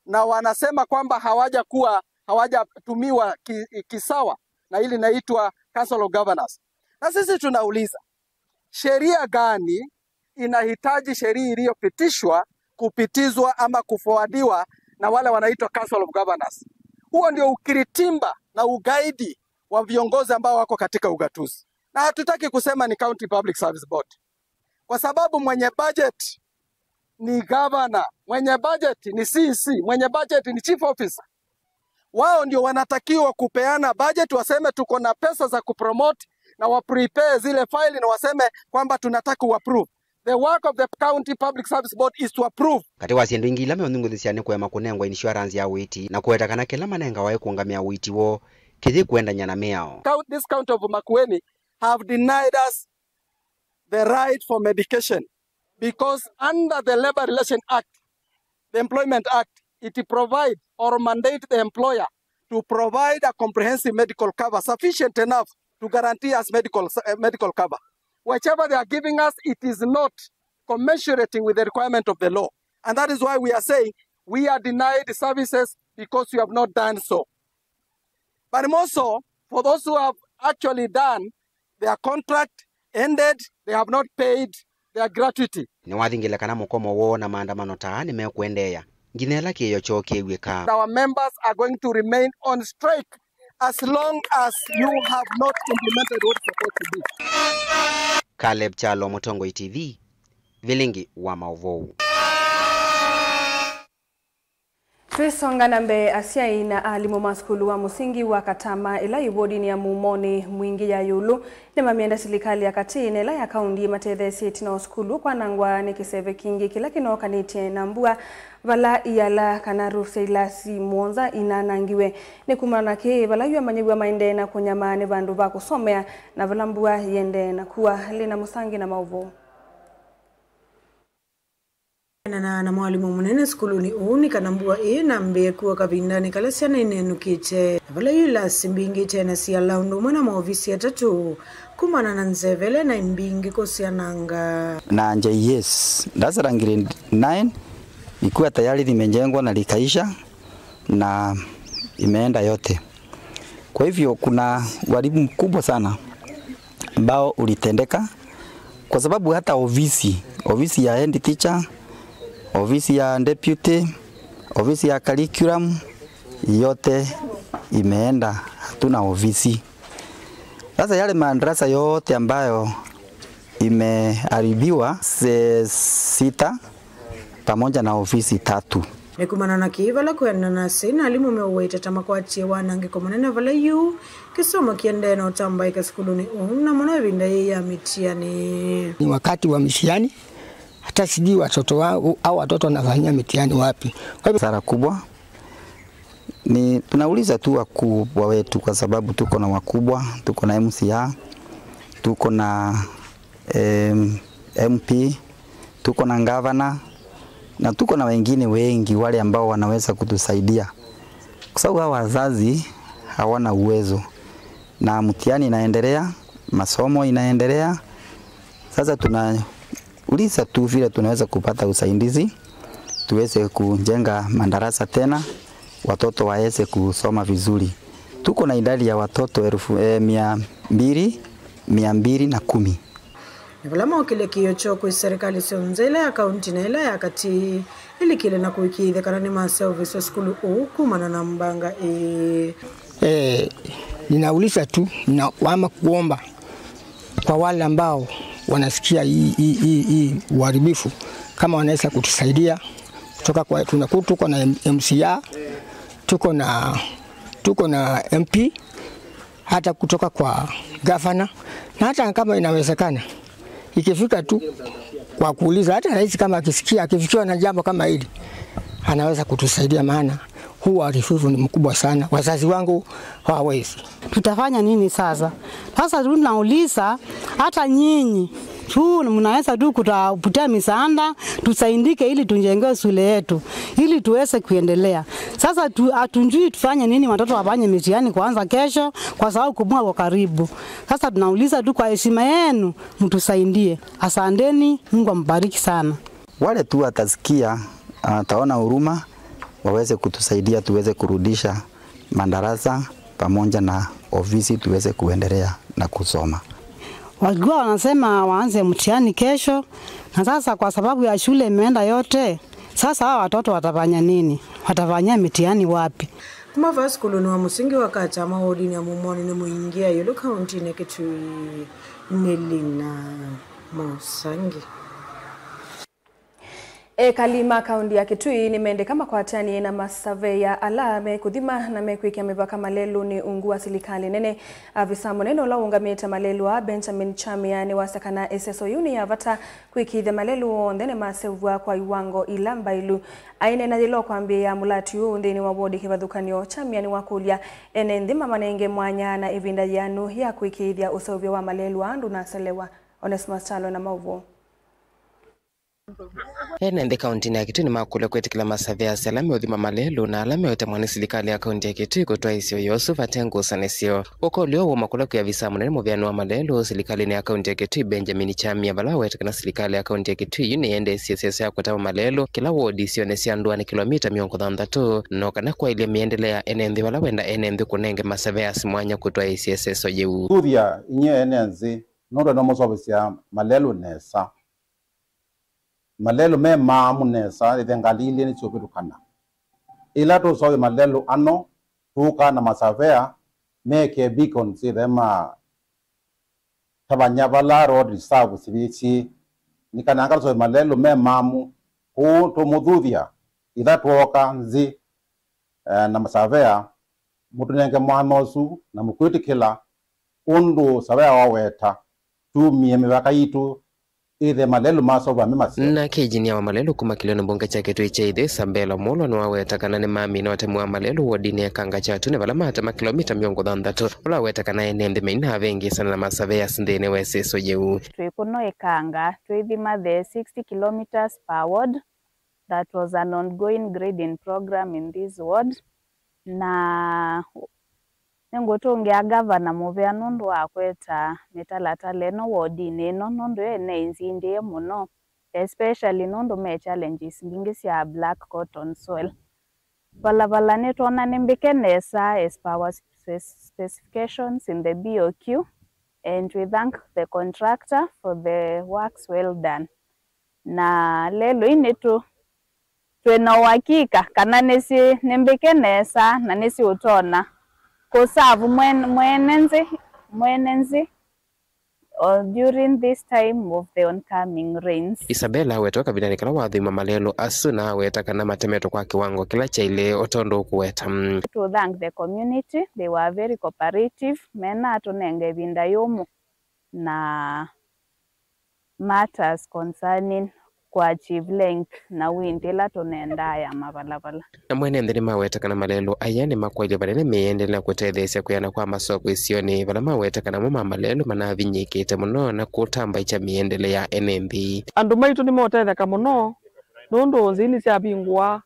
na wanasema kwamba hawajakuwa, hawajatumiwa ki-, kisawa, na hili inaitwa Council of Governors. Na sisi tunauliza, sheria gani inahitaji sheria iliyopitishwa kupitizwa ama kuforwardiwa na wale wanaitwa Council of Governors? Huo ndio ukiritimba na ugaidi wa viongozi ambao wako katika ugatuzi. Na hatutaki kusema ni County Public Service Board, kwa sababu mwenye budget ni governor, mwenye budget ni C E C, mwenye budget ni chief officer. Wao ndio wanatakiwa kupeana budget, waseme tuko na pesa za kupromote, na waprepare zile file na waseme kwamba tunataka kuapprove. The work of the County Public Service Board is to approve. Katĩ wa syĩndũ ingĩ ila meũnyunguthĩsya nĩ kũema kũnengwa insurance ya ũiiti na kũweta kana kĩla manengawa ĩ kũũngamĩa ũiiti woo kĩyĩ kũendany'a na mĩao. Count-, this county of Makueni have denied us the right for medication, because under the Labor Relation Act, the Employment Act, it provide or mandate the employer to provide a comprehensive medical cover sufficient enough to guarantee us medical, uh, medical cover. Whichever they are giving us, it is not commensurating with the requirement of the law. And that is why we are saying we are denied services because you have not done so. But more so, for those who have actually done, their contract ended, they have not paid their gratuity. Nĩwathingĩle kana mũkomo woo na maandamano ta aa nĩmekũendeea nginya ĩla kĩĩo kyoo kĩw'ĩka. Our members are going to remain on strike as long as you have not implemented what is supposed to be. Caleb Kyalo, Mũtongoi T V, Vilingi wa Maũvoo. Twĩsonga na mbee, asyai na alimũ ma sukulu wa mũsingi wa Katama, ĩla yĩ wodinĩ ya Mumonĩ Mwingĩ ya ĩũlũ, nĩmamĩenda silikalĩ ya katĩ na ĩla ya kaũnti ĩmatetheesye ĩtina wa sukulu kwanangwa nĩ kĩseve kingĩ kĩla kĩnookanĩtye na mbua, vala iala kana roof sya ilasi mũonza inanangiwe. Nĩ kumana na kĩĩ, vala yu amanyĩw'a maendee na kũnyamaa nĩ vandũ va kũsomea, na vala mbua yĩendee na kua. Lina Mũsangi na maũvoo. Kũenana na mwalimũ mũnene sukulunĩ ũũ nĩ kana mbua ĩĩ nambĩĩe kua kavindanĩ kala syana inenũkĩte, na vala yu ilasi mbingĩ ite na siala ũndũ ũmwe na maovisi atatũ kumana na nzevele na imbingĩ kũsyananga. Na J S, darasa la grade nine ikuwa tayari limejengwa na likaisha na imeenda yote. Kwa hivyo kuna uharibifu mkubwa sana ambao ulitendeka, kwa sababu hata ofisi, ofisi ya head teacher, ofisi ya deputy, ofisi ya curriculum, yote imeenda, hatuna ofisi. Sasa yale madarasa yote ambayo imeharibiwa, se-, sita, pamoja na ofisi tatu. Nĩ kumana na kĩĩ vala kwĩanana na asyai na alimũ meũweta ta makwatie wanangĩko mũnene vala yu kĩsomo kĩendee na ũtambaĩka sukulunĩ ũũ, na mũno ĩvinda yĩĩ ya mĩtiani. Ni wakati wa mitihani, hata sijui watoto wa, au watoto wanafanyia mitihani wapi. Kwa hivyo hasara kubwa ni tunauliza tu wakubwa wetu, kwa sababu tuko na wakubwa, tuko na M C A, tuko na, em, M P, Tuko na gavana na tuko na wengine wengi wale ambao wanaweza kutusaidia, kwa sababu hawa wazazi hawana uwezo, na mtihani inaendelea, masomo inaendelea. Sasa tunauliza tu vile tunaweza kupata usaidizi tuweze kujenga madarasa tena, watoto waweze kusoma vizuri. Tuko na idadi ya watoto elfu, eh, mia mbili, mia mbili na kumi. Nĩ vala mokĩlye kĩĩo kyoo kwĩ serikali syonthe ila ya kaunti na ila ya katĩ ilikĩle na kũĩkĩĩthya kana nĩmaseũvĩsya sukulu ũũ kumana na mbanga ĩĩ. Eh, ninauliza tu, ninawaomba kuomba kwa wale ambao wanasikia hii, hii, hii, hii uharibifu, kama wanaweza kutusaidia kutoka kwa, tuna, tuko na M C A, tuko na, tuko na M P, hata kutoka kwa gavana, na hata kama inawezekana, ikifika tu kwa kuuliza, hata rais kama akisikia, akifikiwa na jambo kama hili, anaweza kutusaidia, maana huu uharibifu ni mkubwa sana. Wazazi wangu hawawezi. Tutafanya nini sasa? Sasa tunauliza, hata nyinyi tu mnaweza tu kutafutia misaada, tusaidike ili tujenge shule yetu, ili tuweze kuendelea. Sasa tu, hatujui tufanye nini, watoto wafanye mitihani kuanza kesho kwa sababu kumua kwa karibu. Sasa tunauliza tu kwa heshima yenu, mtusaidie. Asanteni, Mungu ambariki sana. Wale tu watasikia, ataona huruma, waweze kutusaidia tuweze kurudisha madarasa pamoja na ofisi tuweze kuendelea na kusoma. Walikuwa wanasema waanze mtihani kesho, na sasa kwa sababu ya shule imeenda yote, sasa hawa watoto watafanya nini? Watafanyia mitihani wapi? Kuma vaa sukulunĩ wa mũsingi wa Katama wodinĩ ya Mumoni nĩ mũingĩa ĩũlũ kauntinĩ ya Kitui, nĩ Lina Mosangi. Ekali ma kaunti ya Kitui nĩmendeka makwatanie na masaveya ala mekũthima na mekwĩkĩa mĩvaka malelũnĩ ungu wa silikalĩ nene. Avisa mũnene ũla ũũngamĩte malelũ aa, Benjamin Chamia, nĩwasya kana ĩseso yĩu nĩ ya vata kwĩkĩĩthya malelũ onthe nĩmaseũvw'a kwa iwango ila mbaĩlu. Aineena yĩla ũkwambĩĩa mũlati ũũ nthĩnĩ wa wodi kĩvathũkany'o, Chamia nĩwakũlya ene nthĩ mamanenge mwanya na ĩvinda yĩanu ya kwĩkĩĩthya ũseũvyo wa malelũ aa ndũnaselewa. Onesmus Kyalo na maũvoo. Ene nthĩ kauntinĩ ya Kitui nĩmakũlya kwĩtĩkĩla masaveasi ala meũthima malelũ na ala meũtemwa nĩ silikalĩ ya kaunti ya Kitui kũtwaĩĩsya ũyũ ũsu vate ngusanĩsyo. Ũkũlyo ũũ ũmakũlya kwĩ avisa mũnene mũveani wa malelũ silikalĩnĩ ya kaunti ya Kitui, Benjamin Chamia, vala aweta kana silikalĩ ya kaunti ya Kitui yu nĩyendeesye ĩseso ya kũtema malelũ kĩla wodi isionĩ sya ndũanĩ kĩlomita mĩongo thanthatũ, no kana kwaĩlye mĩendele ya ene nthĩ vala wenda ene nthĩ kũnenge masaveasi mwanya kũtwaĩĩsya ĩseso yĩu. Kũthuthya inyie ene nthĩ nũndũ nĩmũseũvĩsya malelũ nesa. Malelũ me maamu nesa, ĩthe ngalĩ ilĩ nĩsyũvĩtũkana. Ĩla tũseũvya malelũ ano, tũũkaa na masavea meke beacons ĩthe matavany'a vala road reserve syĩ, nĩ kana anga tũseũvye malelũ me maamu. Kwoou tũmũthuthya, ĩla twooka nthĩ, eh, na masavea, mũtũnenge mwanya ũsu na mũkwĩtĩkĩla ũndũ savea waweta, tumie mĩvaka yitũ ĩthe malelũ maseũvwa me maseo. Nake injinia wa malelũ kuma kĩlĩonĩ mbunge kya Kitui kya Ĩtheo, Isabella Omollo, nĩwaweta kana nĩmamina ũtemi wa malelũ wodinĩ ya Kangachatu, nĩ vala matema kĩlomita mĩongo thanthatũ, ũla waweta kana ene nthĩ mainavĩngĩĩsana na masaveasi nthĩnĩ wa ĩseso yĩu. Twĩ kũno Ĩkanga, twĩthima the sixty kilometers per ward. That was an ongoing grading program in this ward. Na nĩngũtũngĩa gavana mũvea nũndũ wa kweta mĩtalatala ĩno wodinĩ ĩno, nũndũ yo ĩneĩnzindĩe mũno, especially nũndũ me challenges mbingĩ sya black cotton soil. Valavala nĩtwona nĩ mbĩke nesa as per our spec-, specifications in the B O Q, and we thank the contractor for the works well done. Na lelũ ii nĩtũ, twĩ na ũakika kana nĩsyĩ, nĩ mbĩke nesa na nĩsyĩũtonya kũsavu mwene, mwene nthĩ, mwene nthĩ, o during this time of the oncoming rains. Isabella aweta kavindanĩ kala wathima malelũ asu na aweta kana matemetwe kwa kĩwango kĩla kyaĩle o tondũ ũkũweta. To thank the community, they were very cooperative, mena atũnenga ĩvinda yũmũ na matters concerning kũ achieve length na width ĩla tũnendaa ya mavalavala. Na mwene nthĩ nĩmaweta kana malelũ aya nĩmakwaĩlye vanene mĩendele na kũtetheesya kwĩana kwa masoko isionĩ, vala maweta kana mo ma malelũ manavinyĩĩkĩte mũno na kũtambaĩkya mĩendele ya ene nthĩ. Andũ maitũ nĩmeũtetheka mũno nũndũ nzĩ nĩsyavingũa,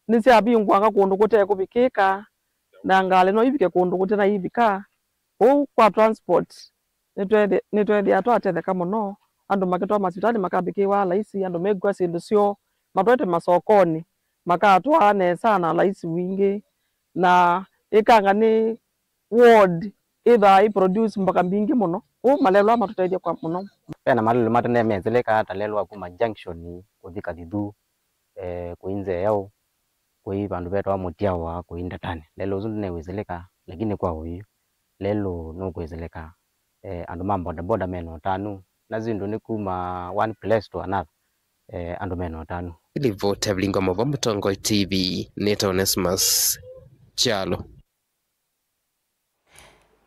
nĩsyavingũanga kũndũ kũte kũvikĩka, na ngalĩ no ivike kũndũ kũte na ivika. Ũu kwa transport, nĩtwethi-, nĩtwethĩa twatetheka mũno, andũ makĩtwawa masivitalĩ makambĩkĩwa laisi, andũ mekua syĩndũ syoo matwaĩte masokonĩ, makatwaa nesa na laisi wingĩ, na ĩkanga nĩ ward ĩthaa ĩ produce mboka mbingĩ mũno. Ũu malelũ aa matũtethya kwa mũno. Vena malelũ ma tene mezĩlĩka ta lelũ wa kuma junction kũthi Kathithu, eh, kũi Nzĩa Yaũ, kũi vandũ vetawa Mũtiawa, kũi Ndatani. Lelũ ũsu ndũnewĩsĩlĩka, lakini kwa ũyu lelũ nũkwĩsĩlĩka. Eh, andũ ma bodaboda mena ũtanu, na syĩndũ nĩ kuma one place to another. Eh, andũ mena ũtanu. Livoti ya Vilingi wa Maũvoo Mũtongoi T V, nĩtawa Onesmus Kyalo.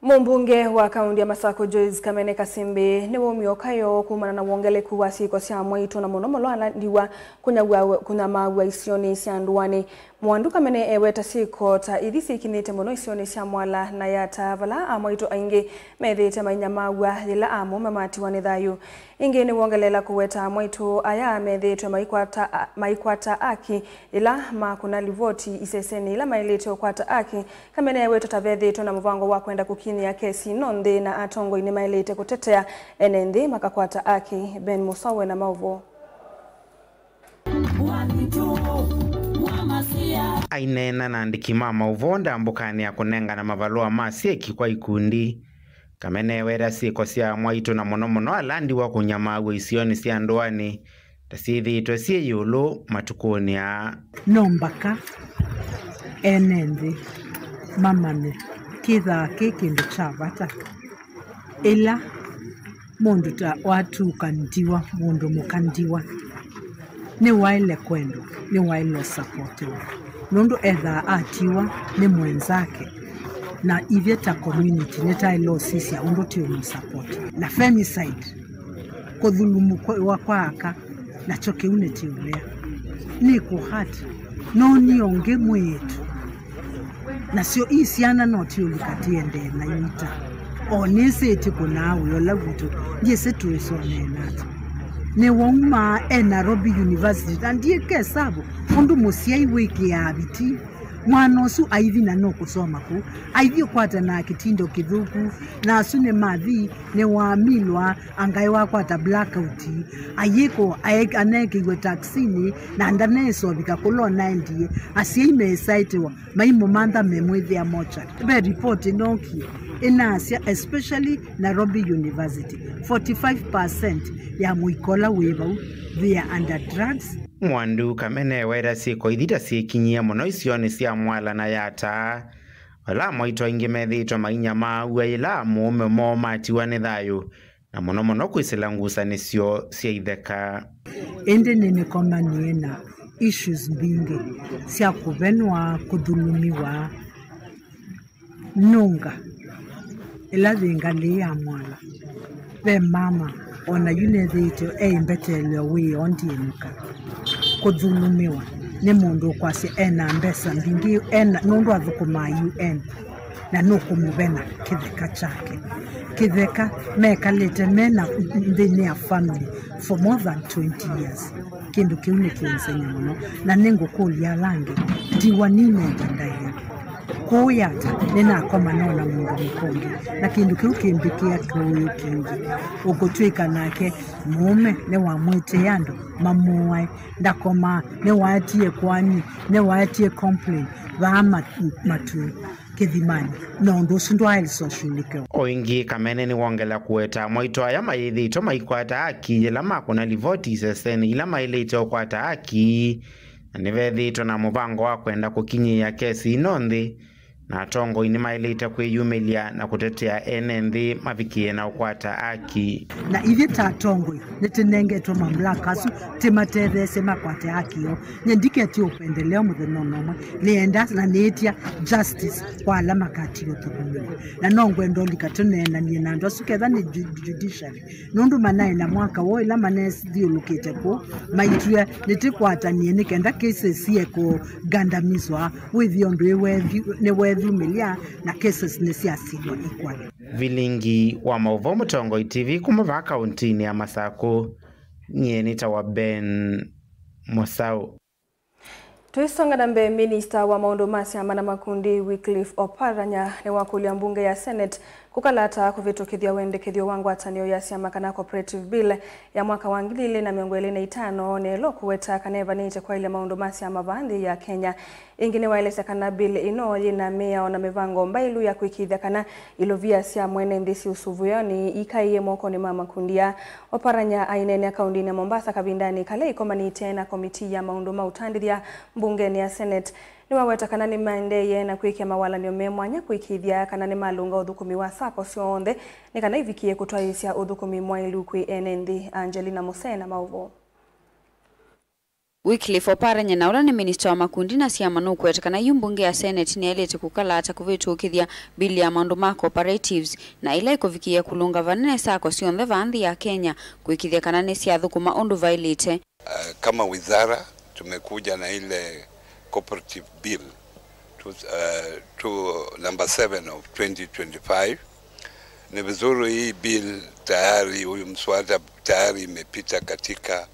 Mũmbunge wa kaunti ya Masakũ Joyce Kamene Kasimbi nĩwaumie ũkayo kumana na wongeleku wa syĩko sya mwaitũ na mũno mũno ala ndiwa kũnyaw'a-, kũnyamaaw'a isionĩ sya ndũanĩ. Mwandu Kamene eweta syĩko ta ithi syĩkinĩte mũno isionĩ sya Mwala na Yata, vala amwaitũ aingĩ methĩĩte mainyamaaw'a yĩla amũme matiwa nĩ thayũ. Ĩngĩ nĩwongeleela kũweta amwaitũ aya methĩĩtwe maikwata, maikwata aki yĩla makũna livoti isesenĩ ila maĩlĩte ũkwata aki. Kamene ewetwe ta vethĩĩtwe na mũvango wa kwenda kũkinyĩa kesi ĩno nthĩ na atongoi nĩmaĩlĩte kũtetea ene nthĩ makakwata aki. Ben Mũsowe na maũvoo. Aineena na andĩki ma maũvoo ndambũkanĩ ya kũnengana mavalũa ma syeki kwa ikundi, Kamene eweta syĩko sya mwaitũ na mũno mũno ala ndiwa kũnyamaaw'a isionĩ sya ndũanĩ ta syĩthĩĩtwe syĩ ĩũlũ matukũnĩ aa. No mbaka ene nthĩ mamanye kĩthaa kĩ kĩndũ kya vata. Ĩla mũndũ ta watuka ndiwa, mũndũ mũka ndiwa, nĩwaĩle kwendwa, nĩwaĩle ũsapotiwa. Nũndũ ethaa atiwa nĩ mwenzake, na ithyĩ ta community nĩtaĩle ũsisya ũndũ tũũmũsapoti. Na femicide, kũthulumiwa kwa aka, nakyo kĩu nĩ kĩũvea. Nĩ kũhati, no nĩ ũngĩ mwĩĩtu. Nasyo ii syana no ti ũlika tiendee na inyita. O nĩsĩ ĩtikũnaa wĩa ũla witũ, ndyĩsĩ twĩsonee nata. Nĩwaumaa e Nairobi University, na ndyĩka ĩsavu ũndũ mũsyai wĩkĩaa vitii. Mwana ũsu aithi na nũkũsoma kũu, aithi ũkwata na kĩtindo kĩthũku, na asu nĩmathi, nĩwamilwa, angaĩ wakwata blackout, ayĩkwa, ae-, aneekĩiwe taxinĩ, na ndaneesovika kũla ũnaendie, asyai mesaĩtĩwa, maimũmantha memwĩthĩa mochari. Ve report ĩnookie, ĩnasya, especially Nairobi University, forty-five percent ya mũika ũla wĩ vau, they are under drugs. Mwandu Kamene eweta syĩko ithi ta syĩkinyie mũno isionĩ sya Mwala na Yata, vala amwaitũ aingĩ methĩĩtwe mainyamaaw'a yĩla amũũme moo matiwa nĩ thayũ, na mũno mũno kwĩsĩla ngusanĩsyo sya itheka. Ĩndĩ nĩnĩkomanie na issues mbingĩ sya kũvenwa, kũthulumiwa, nũnga ĩla yĩ ngalĩ ya Mwala. Ve mama, o na yu nĩthĩĩtwe e ĩmbeteelyo wĩoo ndiĩnũka. Kũthulumiwa nĩ mũndũ ũkwasya ena mbesa mbingĩ, ena, nũndũ athũkũmaa U N, na nũkũmũvena kĩtheka kyake. Kĩtheka mekalĩte mena nthĩnĩ ya family for more than twenty years. Kĩndũ kĩu nĩkĩũnzeng'e mũno, na nĩngũkũlya ala angĩ, ndiwa ninenda ndaĩa. Kũũ Yata, nĩnakoma nona mũndũ mũkũngĩ, na kĩndũ kĩu kĩmbĩkĩa kĩũũyũ kĩngĩ. Ũkũtw'ĩka nake mũũme nĩwamwĩtĩe andũ mamũae, ndakomaa, nĩwaetie kwanyi, nĩwaetie complain, vaa ma-, matu kĩthimanĩ, na ũndũ ũsu ndwaĩlĩswa ũshughulikiwa. O ĩngĩ, Kamene nĩwongela kũweta amwaitũ aya mayĩthĩĩtwe maikwata aki yĩla makũna livoti isesenĩ ila maĩlĩte ũkwata aki, na nĩvethĩĩtwe na mũvango wa kwenda kũkinyĩĩa kesi ĩno nthĩ, Na atongoi nĩmaĩlĩte kwĩyumĩlya na kũtetea ene nthĩ mavikĩe na ũkwata aki. Na ithyĩ ta atongoi nĩtũnengetwe mamlaka asu tĩmatetheesye makwate haki yoo. Nyie ndiketye ũpendeleo mũthenya ona ũmwe. Nĩenda na nĩĩtya justice kwa ala makatiwe kũthũmĩwa. Na no ngwenda ũlika tũneenanie na andũ asu ketha nĩ ju-, judiciary. Nũndũ manaĩ na mwaka woo ĩla manethyũlũkĩte kũu, maitw'e nĩtĩkwatanie nĩ kenda cases sieke ũngandamizwa, wĩthĩe ũndũ ĩ wethi-, nĩwethumĩlya na cases nĩsyasilwa equally. Vilingi wa maũvoo Mũtongoi T V kuma vaa kauntinĩ ya Masakũ, nyie nĩtawa Ben Mũsaũ. Tũisonga na mbee, minista wa maũndũ ma syama na makundi Wycliffe Oparanya nĩwakũlya mbunge ya Senate kũkalata kũvĩtũkĩthya wendekethyo wa ngwatanĩo ya syama kana cooperative bill ya mwaka wa ngili ilĩ na mĩongo ĩlĩ na itano, na ĩla ũkũweta kana ĩvanĩte kwaĩlya maũndũ ma syama vaa nthĩ ya Kenya. Ĩngĩ nĩwaelesya kana bill ĩno yĩna mĩao na mĩvango mbaĩlu ya kũĩkĩĩthya kana ilovia sya mwene nthĩ syĩ ũsũvĩonĩ ikaĩe mokonĩ ma makundi aa. Oparanya aineenea kaũndĩnĩ ya Mombasa kavindanĩ kala ĩkomanĩte na komitii ya maũndũ ma ũtandĩthya mbungenĩ ya Senate. Nĩwaweta kana nĩmaendeeye na kwĩkĩa mawalany'o me mwanya kũĩkĩĩthya kana nĩmalũnga ũthũkũmi wa sacco syonthe nĩ kana ivikĩe kũtwaĩĩsya ũthũkũmi mwaĩlu kwĩ ene nthĩ. Angelina Musena, maũvoo. Wycliffe Oparanya, na ũla nĩ minista wa makundi na syama, nũkũweta kana yu mbunge ya Senate nĩyaĩlĩte kũkalata kũvĩtũkĩthya bill ya maũndũ ma cooperatives, na ĩla ĩkũvikĩĩa kũlũnga vanene sacco syonthe vaa nthĩ ya Kenya, kũĩkĩĩthya kana nĩsyathũkũma ũndũ vaĩlĩte. Uh, kama wizara tumekuja na ile cooperative bill to, uh, to number seven of twenty twenty-five. Ni vizuri hii bill tayari, huyu mswada tayari imepita katika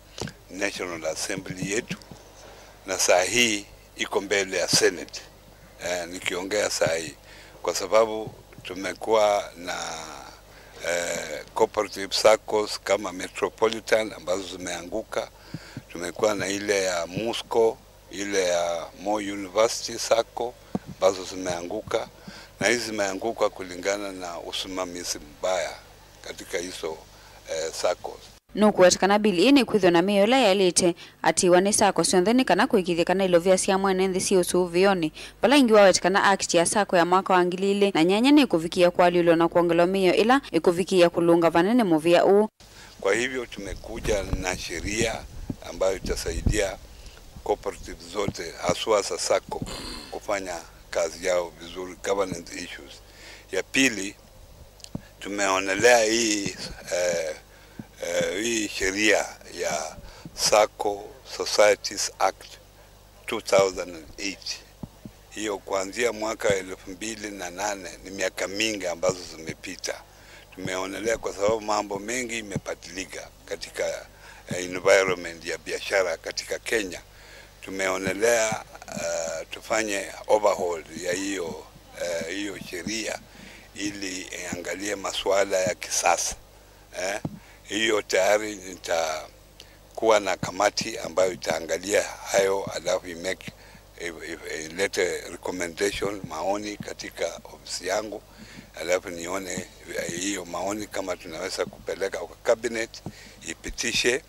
National Assembly yetu, na saa hii iko mbele ya Senate. Eh, nikiongea saa hii kwa sababu tumekuwa na eh, cooperative saccos kama Metropolitan ambazo zimeanguka, tumekuwa na ile ya Musco, ile ya Moi University Sacco ambazo zimeanguka, na hizi zimeanguka kulingana na usimamizi mbaya katika hizo eh, saccos. Nũkũweta kana bill ĩĩ nĩkwĩthĩwa na mĩao ĩla yaĩlĩte atiwa nĩ sacco syonthe nĩ kana kũĩkĩĩthya kana ilovia sya mwene nthĩ syĩ ũsũvĩonĩ, vala ĩngĩ waweta kana act ya sacco ya mwaka wa ngili ilĩ na nyanya nĩkũvikĩĩa kũalyũlwa na kwongelwa mĩao ĩla ĩkũvikĩĩa kũlũnga vanene mũvĩa ũũ. Kwa hivyo tumekuja na sheria ambayo itasaidia cooperatives zote haswa za sacco kufanya kazi yao vizuri, governance issues. Ya pili, tumeonelea hii eh, eh, hii sheria ya Sacco Societies Act two thousand and eight. Hiyo kuanzia mwaka elfu mbili na nane, ni miaka mingi ambazo zimepita. Tumeonelea kwa sababu mambo mengi imebadilika katika eh, environment ya biashara katika Kenya. Tumeonelea eh, tufanye overhaul ya hiyo eh, hiyo sheria ili iangalie masuala ya kisasa. Eh, hiyo tayari nitakuwa na kamati ambayo itaangalia hayo, alafu imake, i-, i-, ilete recommendation, maoni katika ofisi yangu, alafu nione hiyo maoni kama tunaweza kupeleka kwa cabinet ipitishe,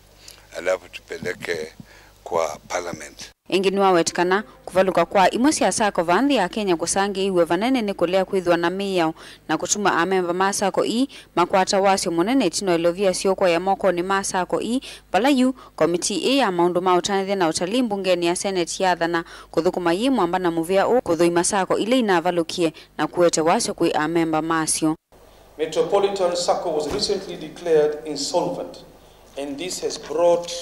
alafu tupeleke kwa parliament. Ĩngĩ nĩwaweta kana kũvalũka kwa imwe sya sacco vaa nthĩ ya Kenya kũsangĩĩiw'e vanene nĩ kũlea kwĩthĩwa na mĩao na kũtuma amemba ma sacco ii makwata wasyo mũnene ĩtina wa ilovia syoo kwaĩa mokonĩ ma sacco ii, vala yu komitii ĩĩ ya maũndũ ma ũtanĩthya na ũtalii mbungenĩ ya Senate yaathana kũthũkũma yĩ mwamba na mũvĩa ũũ kũthũima sacco ila inavalũkie na kũete wasyo kwĩ amemba masyo. Metropolitan Sacco was recently declared insolvent, and this has brought,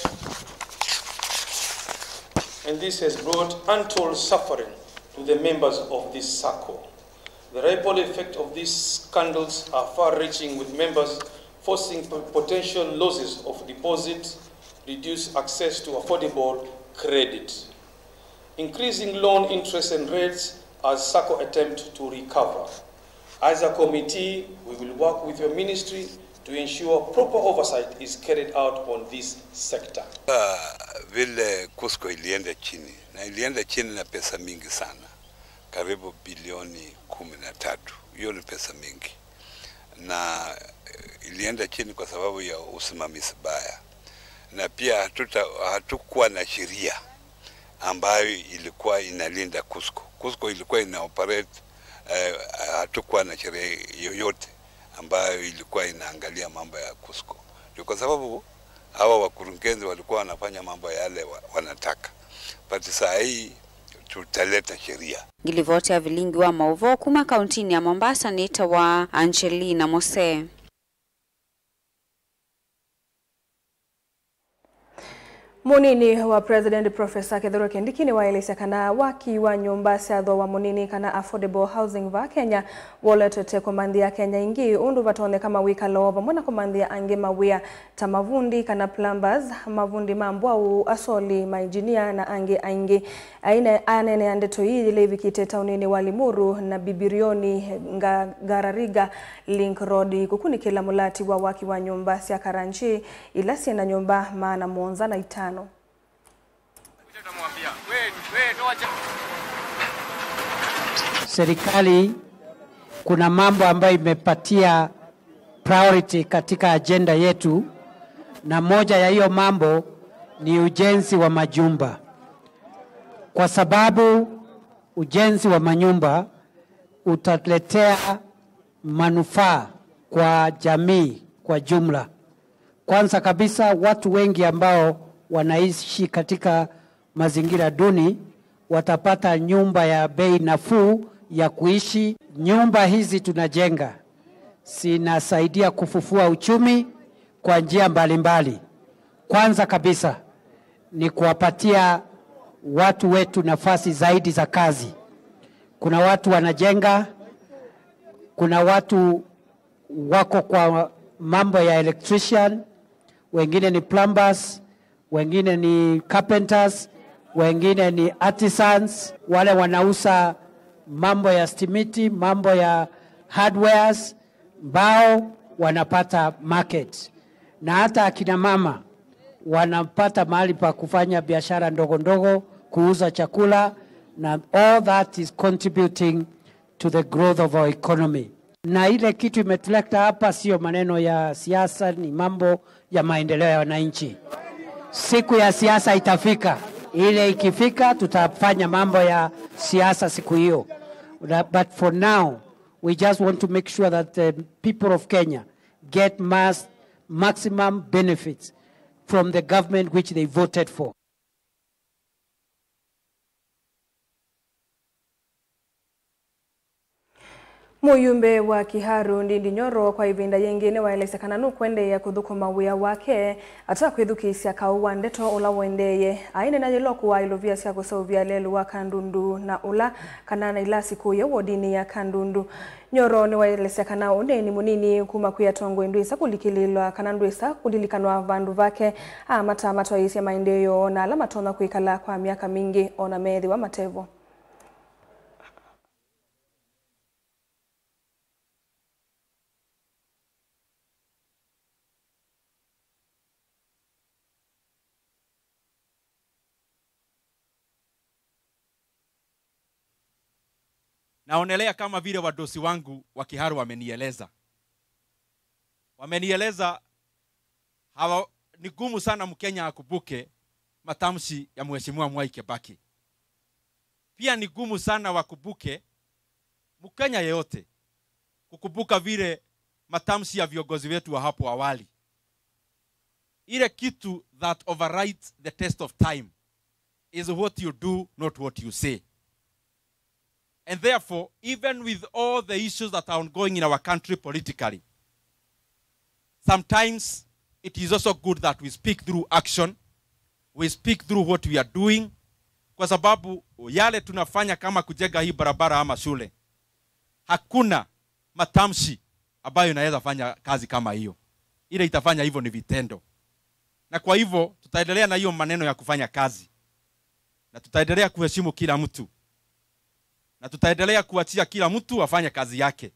and this has brought untold suffering to the members of this sacco. The ripple effect of these scandals are far-reaching, with members forcing p-, potential losses of deposits, reduced access to affordable credit, increasing loan interest and rates as sacco attempt to recover. As a committee, we will work with your ministry to ensure proper oversight is carried out on this sector. Ah, vile Cusco ilienda chini, na ilienda chini na pesa mingi sana, karibu bilioni kumi na tatu. Hiyo ni pesa mingi. Na eh, ilienda chini kwa sababu ya usimamizi mbaya. Na pia hatuta-, hatukuwa na sheria ambayo ilikuwa inalinda Cusco. Cusco ilikuwa ina operate Eh, hatukuwa na sheria yoyote ambayo ilikuwa inaangalia mambo ya KUSCO. Ni kwa sababu hawa wakurugenzi walikuwa wanafanya mambo yale wa-, wanataka. But saa hii tutaleta sheria. Ngilivoti ya vilingi wa maũvoo kuma kauntinĩ ya Mombasa nĩtawa Angelina Mose. Mũnini wa President Professor Kithure Kindiki nĩwaelesya kana waki wa nyũmba sya thooa mũnini kana affordable housing vaa Kenya woletete kũmanthĩa Kenya ingĩ ũndũ vatonyeka mawĩkalo vamwe na kũmanthĩa angĩ mawĩa ta mavundi kana plumbers, mavundi ma mbwau, asoli, mainjinia na angĩ aingĩ. Aine-, aneenea ndeto ii yĩla ĩvikĩte taũninĩ wa Limuru na Bibirioni Nga-, Ngarariga Link Road kũkunĩkĩla mũlati wa waki wa nyũmba sya Karanchi ila syĩ na nyũmba maana mũonza na itano. Serikali, kuna mambo ambayo imepatia priority katika ajenda yetu, na moja ya hiyo mambo ni ujenzi wa majumba, kwa sababu ujenzi wa manyumba utaletea manufaa kwa jamii kwa jumla. Kwanza kabisa, watu wengi ambao wanaishi katika mazingira duni watapata nyumba ya bei nafuu ya kuishi. Nyumba hizi tunajenga zinasaidia kufufua uchumi kwa njia mbalimbali. Kwanza kabisa ni kuwapatia watu wetu nafasi zaidi za kazi. Kuna watu wanajenga, kuna watu wako kwa mambo ya electrician, wengine ni plumbers, wengine ni carpenters, wengine ni artisans, wale wanauza mambo ya stimiti, mambo ya hardwares, mbao, wanapata market. Na hata akina mama wanapata mahali pa kufanya biashara ndogo ndogo, kuuza chakula, na all that is contributing to the growth of our economy. Na ile kitu imetuleta hapa sio maneno ya siasa, ni mambo ya maendeleo ya wananchi. Siku ya siasa itafika. Ile ikifika, tutafanya mambo ya siasa siku hiyo. But for now, we just want to make sure that the people of Kenya get mass, maximum benefits from the government which they voted for. Mũyumbe wa Kiharu, Ndindi Nyoro, kwa ĩvinda yĩngĩ nĩwaelesya kana nũkũendeea kũthũkũma wĩa wake ata kwĩthukĩĩsya kaũ wa ndeto ũla ũendeeye. Aineena yĩla ũkũaa ilovia sya kũseũvya lelũ wa Kandundu na ũla kana na ila asikũĩe wodinĩ ya Kandundu. Nyoro nĩwaelesya kana ũneeni mũnini kuma kwĩ atongoi ndwĩsa kũlikĩlĩĩlwa kana ndwĩsa kũlilikanwa vandũ vake, amata matwaĩĩsye maendeeo na ala matonya kwĩkala kwa myaka mingĩ o na meethĩwa matevo. Naonelea kama vile wadosi wangu wa Kiharu wamenieleza. Wamenieleza hawa, ni gumu sana Mkenya akumbuke matamshi ya Mheshimiwa Mwai Kibaki. Pia ni gumu sana wakumbuke, Mkenya yeyote kukumbuka vile matamshi ya viongozi wetu wa hapo awali. Ile kitu that overrides the test of time is what you do, not what you say. And therefore, even with all the issues that are ongoing in our country politically, sometimes it is also good that we speak through action, we speak through what we are doing, kwa sababu yale tunafanya kama kujenga hii barabara ama shule, hakuna matamshi ambayo inaweza fanya kazi kama hiyo. Ile itafanya hivyo ni vitendo. Na kwa hivyo, tutaendelea na hiyo maneno ya kufanya kazi. Na tutaendelea kuheshimu kila mtu. Na tutaendelea kuachia kila mtu afanye kazi yake.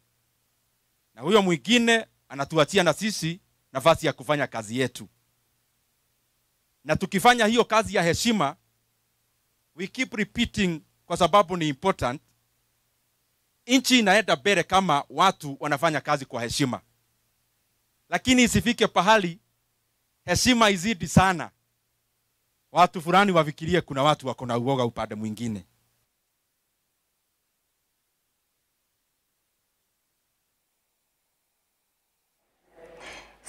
Na huyo mwingine anatuachia na sisi nafasi ya kufanya kazi yetu. Na tukifanya hiyo kazi ya heshima, we keep repeating kwa sababu ni important. Nchi inaenda mbele kama watu wanafanya kazi kwa heshima. Lakini isifike pahali heshima izidi sana, watu fulani wafikirie kuna watu wako na uoga upande mwingine.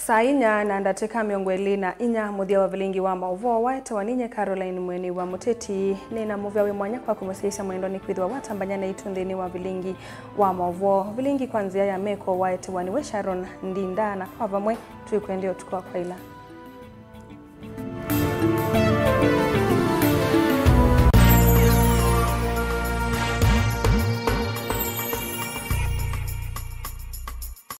Saa inya na ndatĩka mĩongo ĩlĩ na inya, mũthya wa vilingi wa maũvoo waetewa ninye Caroline Mweni wa Mũteti. Nĩ na mũvea wĩ mwanya kwaku mũsyaĩĩsya mwendwa nĩ kwĩthĩwa watambany'a naitũ nthĩnĩ wa vilingi wa maũvoo. Vilingi kwa nzĩa ya meko waetewa nĩwe Sharon Ndinda, na kwa vamwe twĩkwendea ũtukũ wa kwaĩla.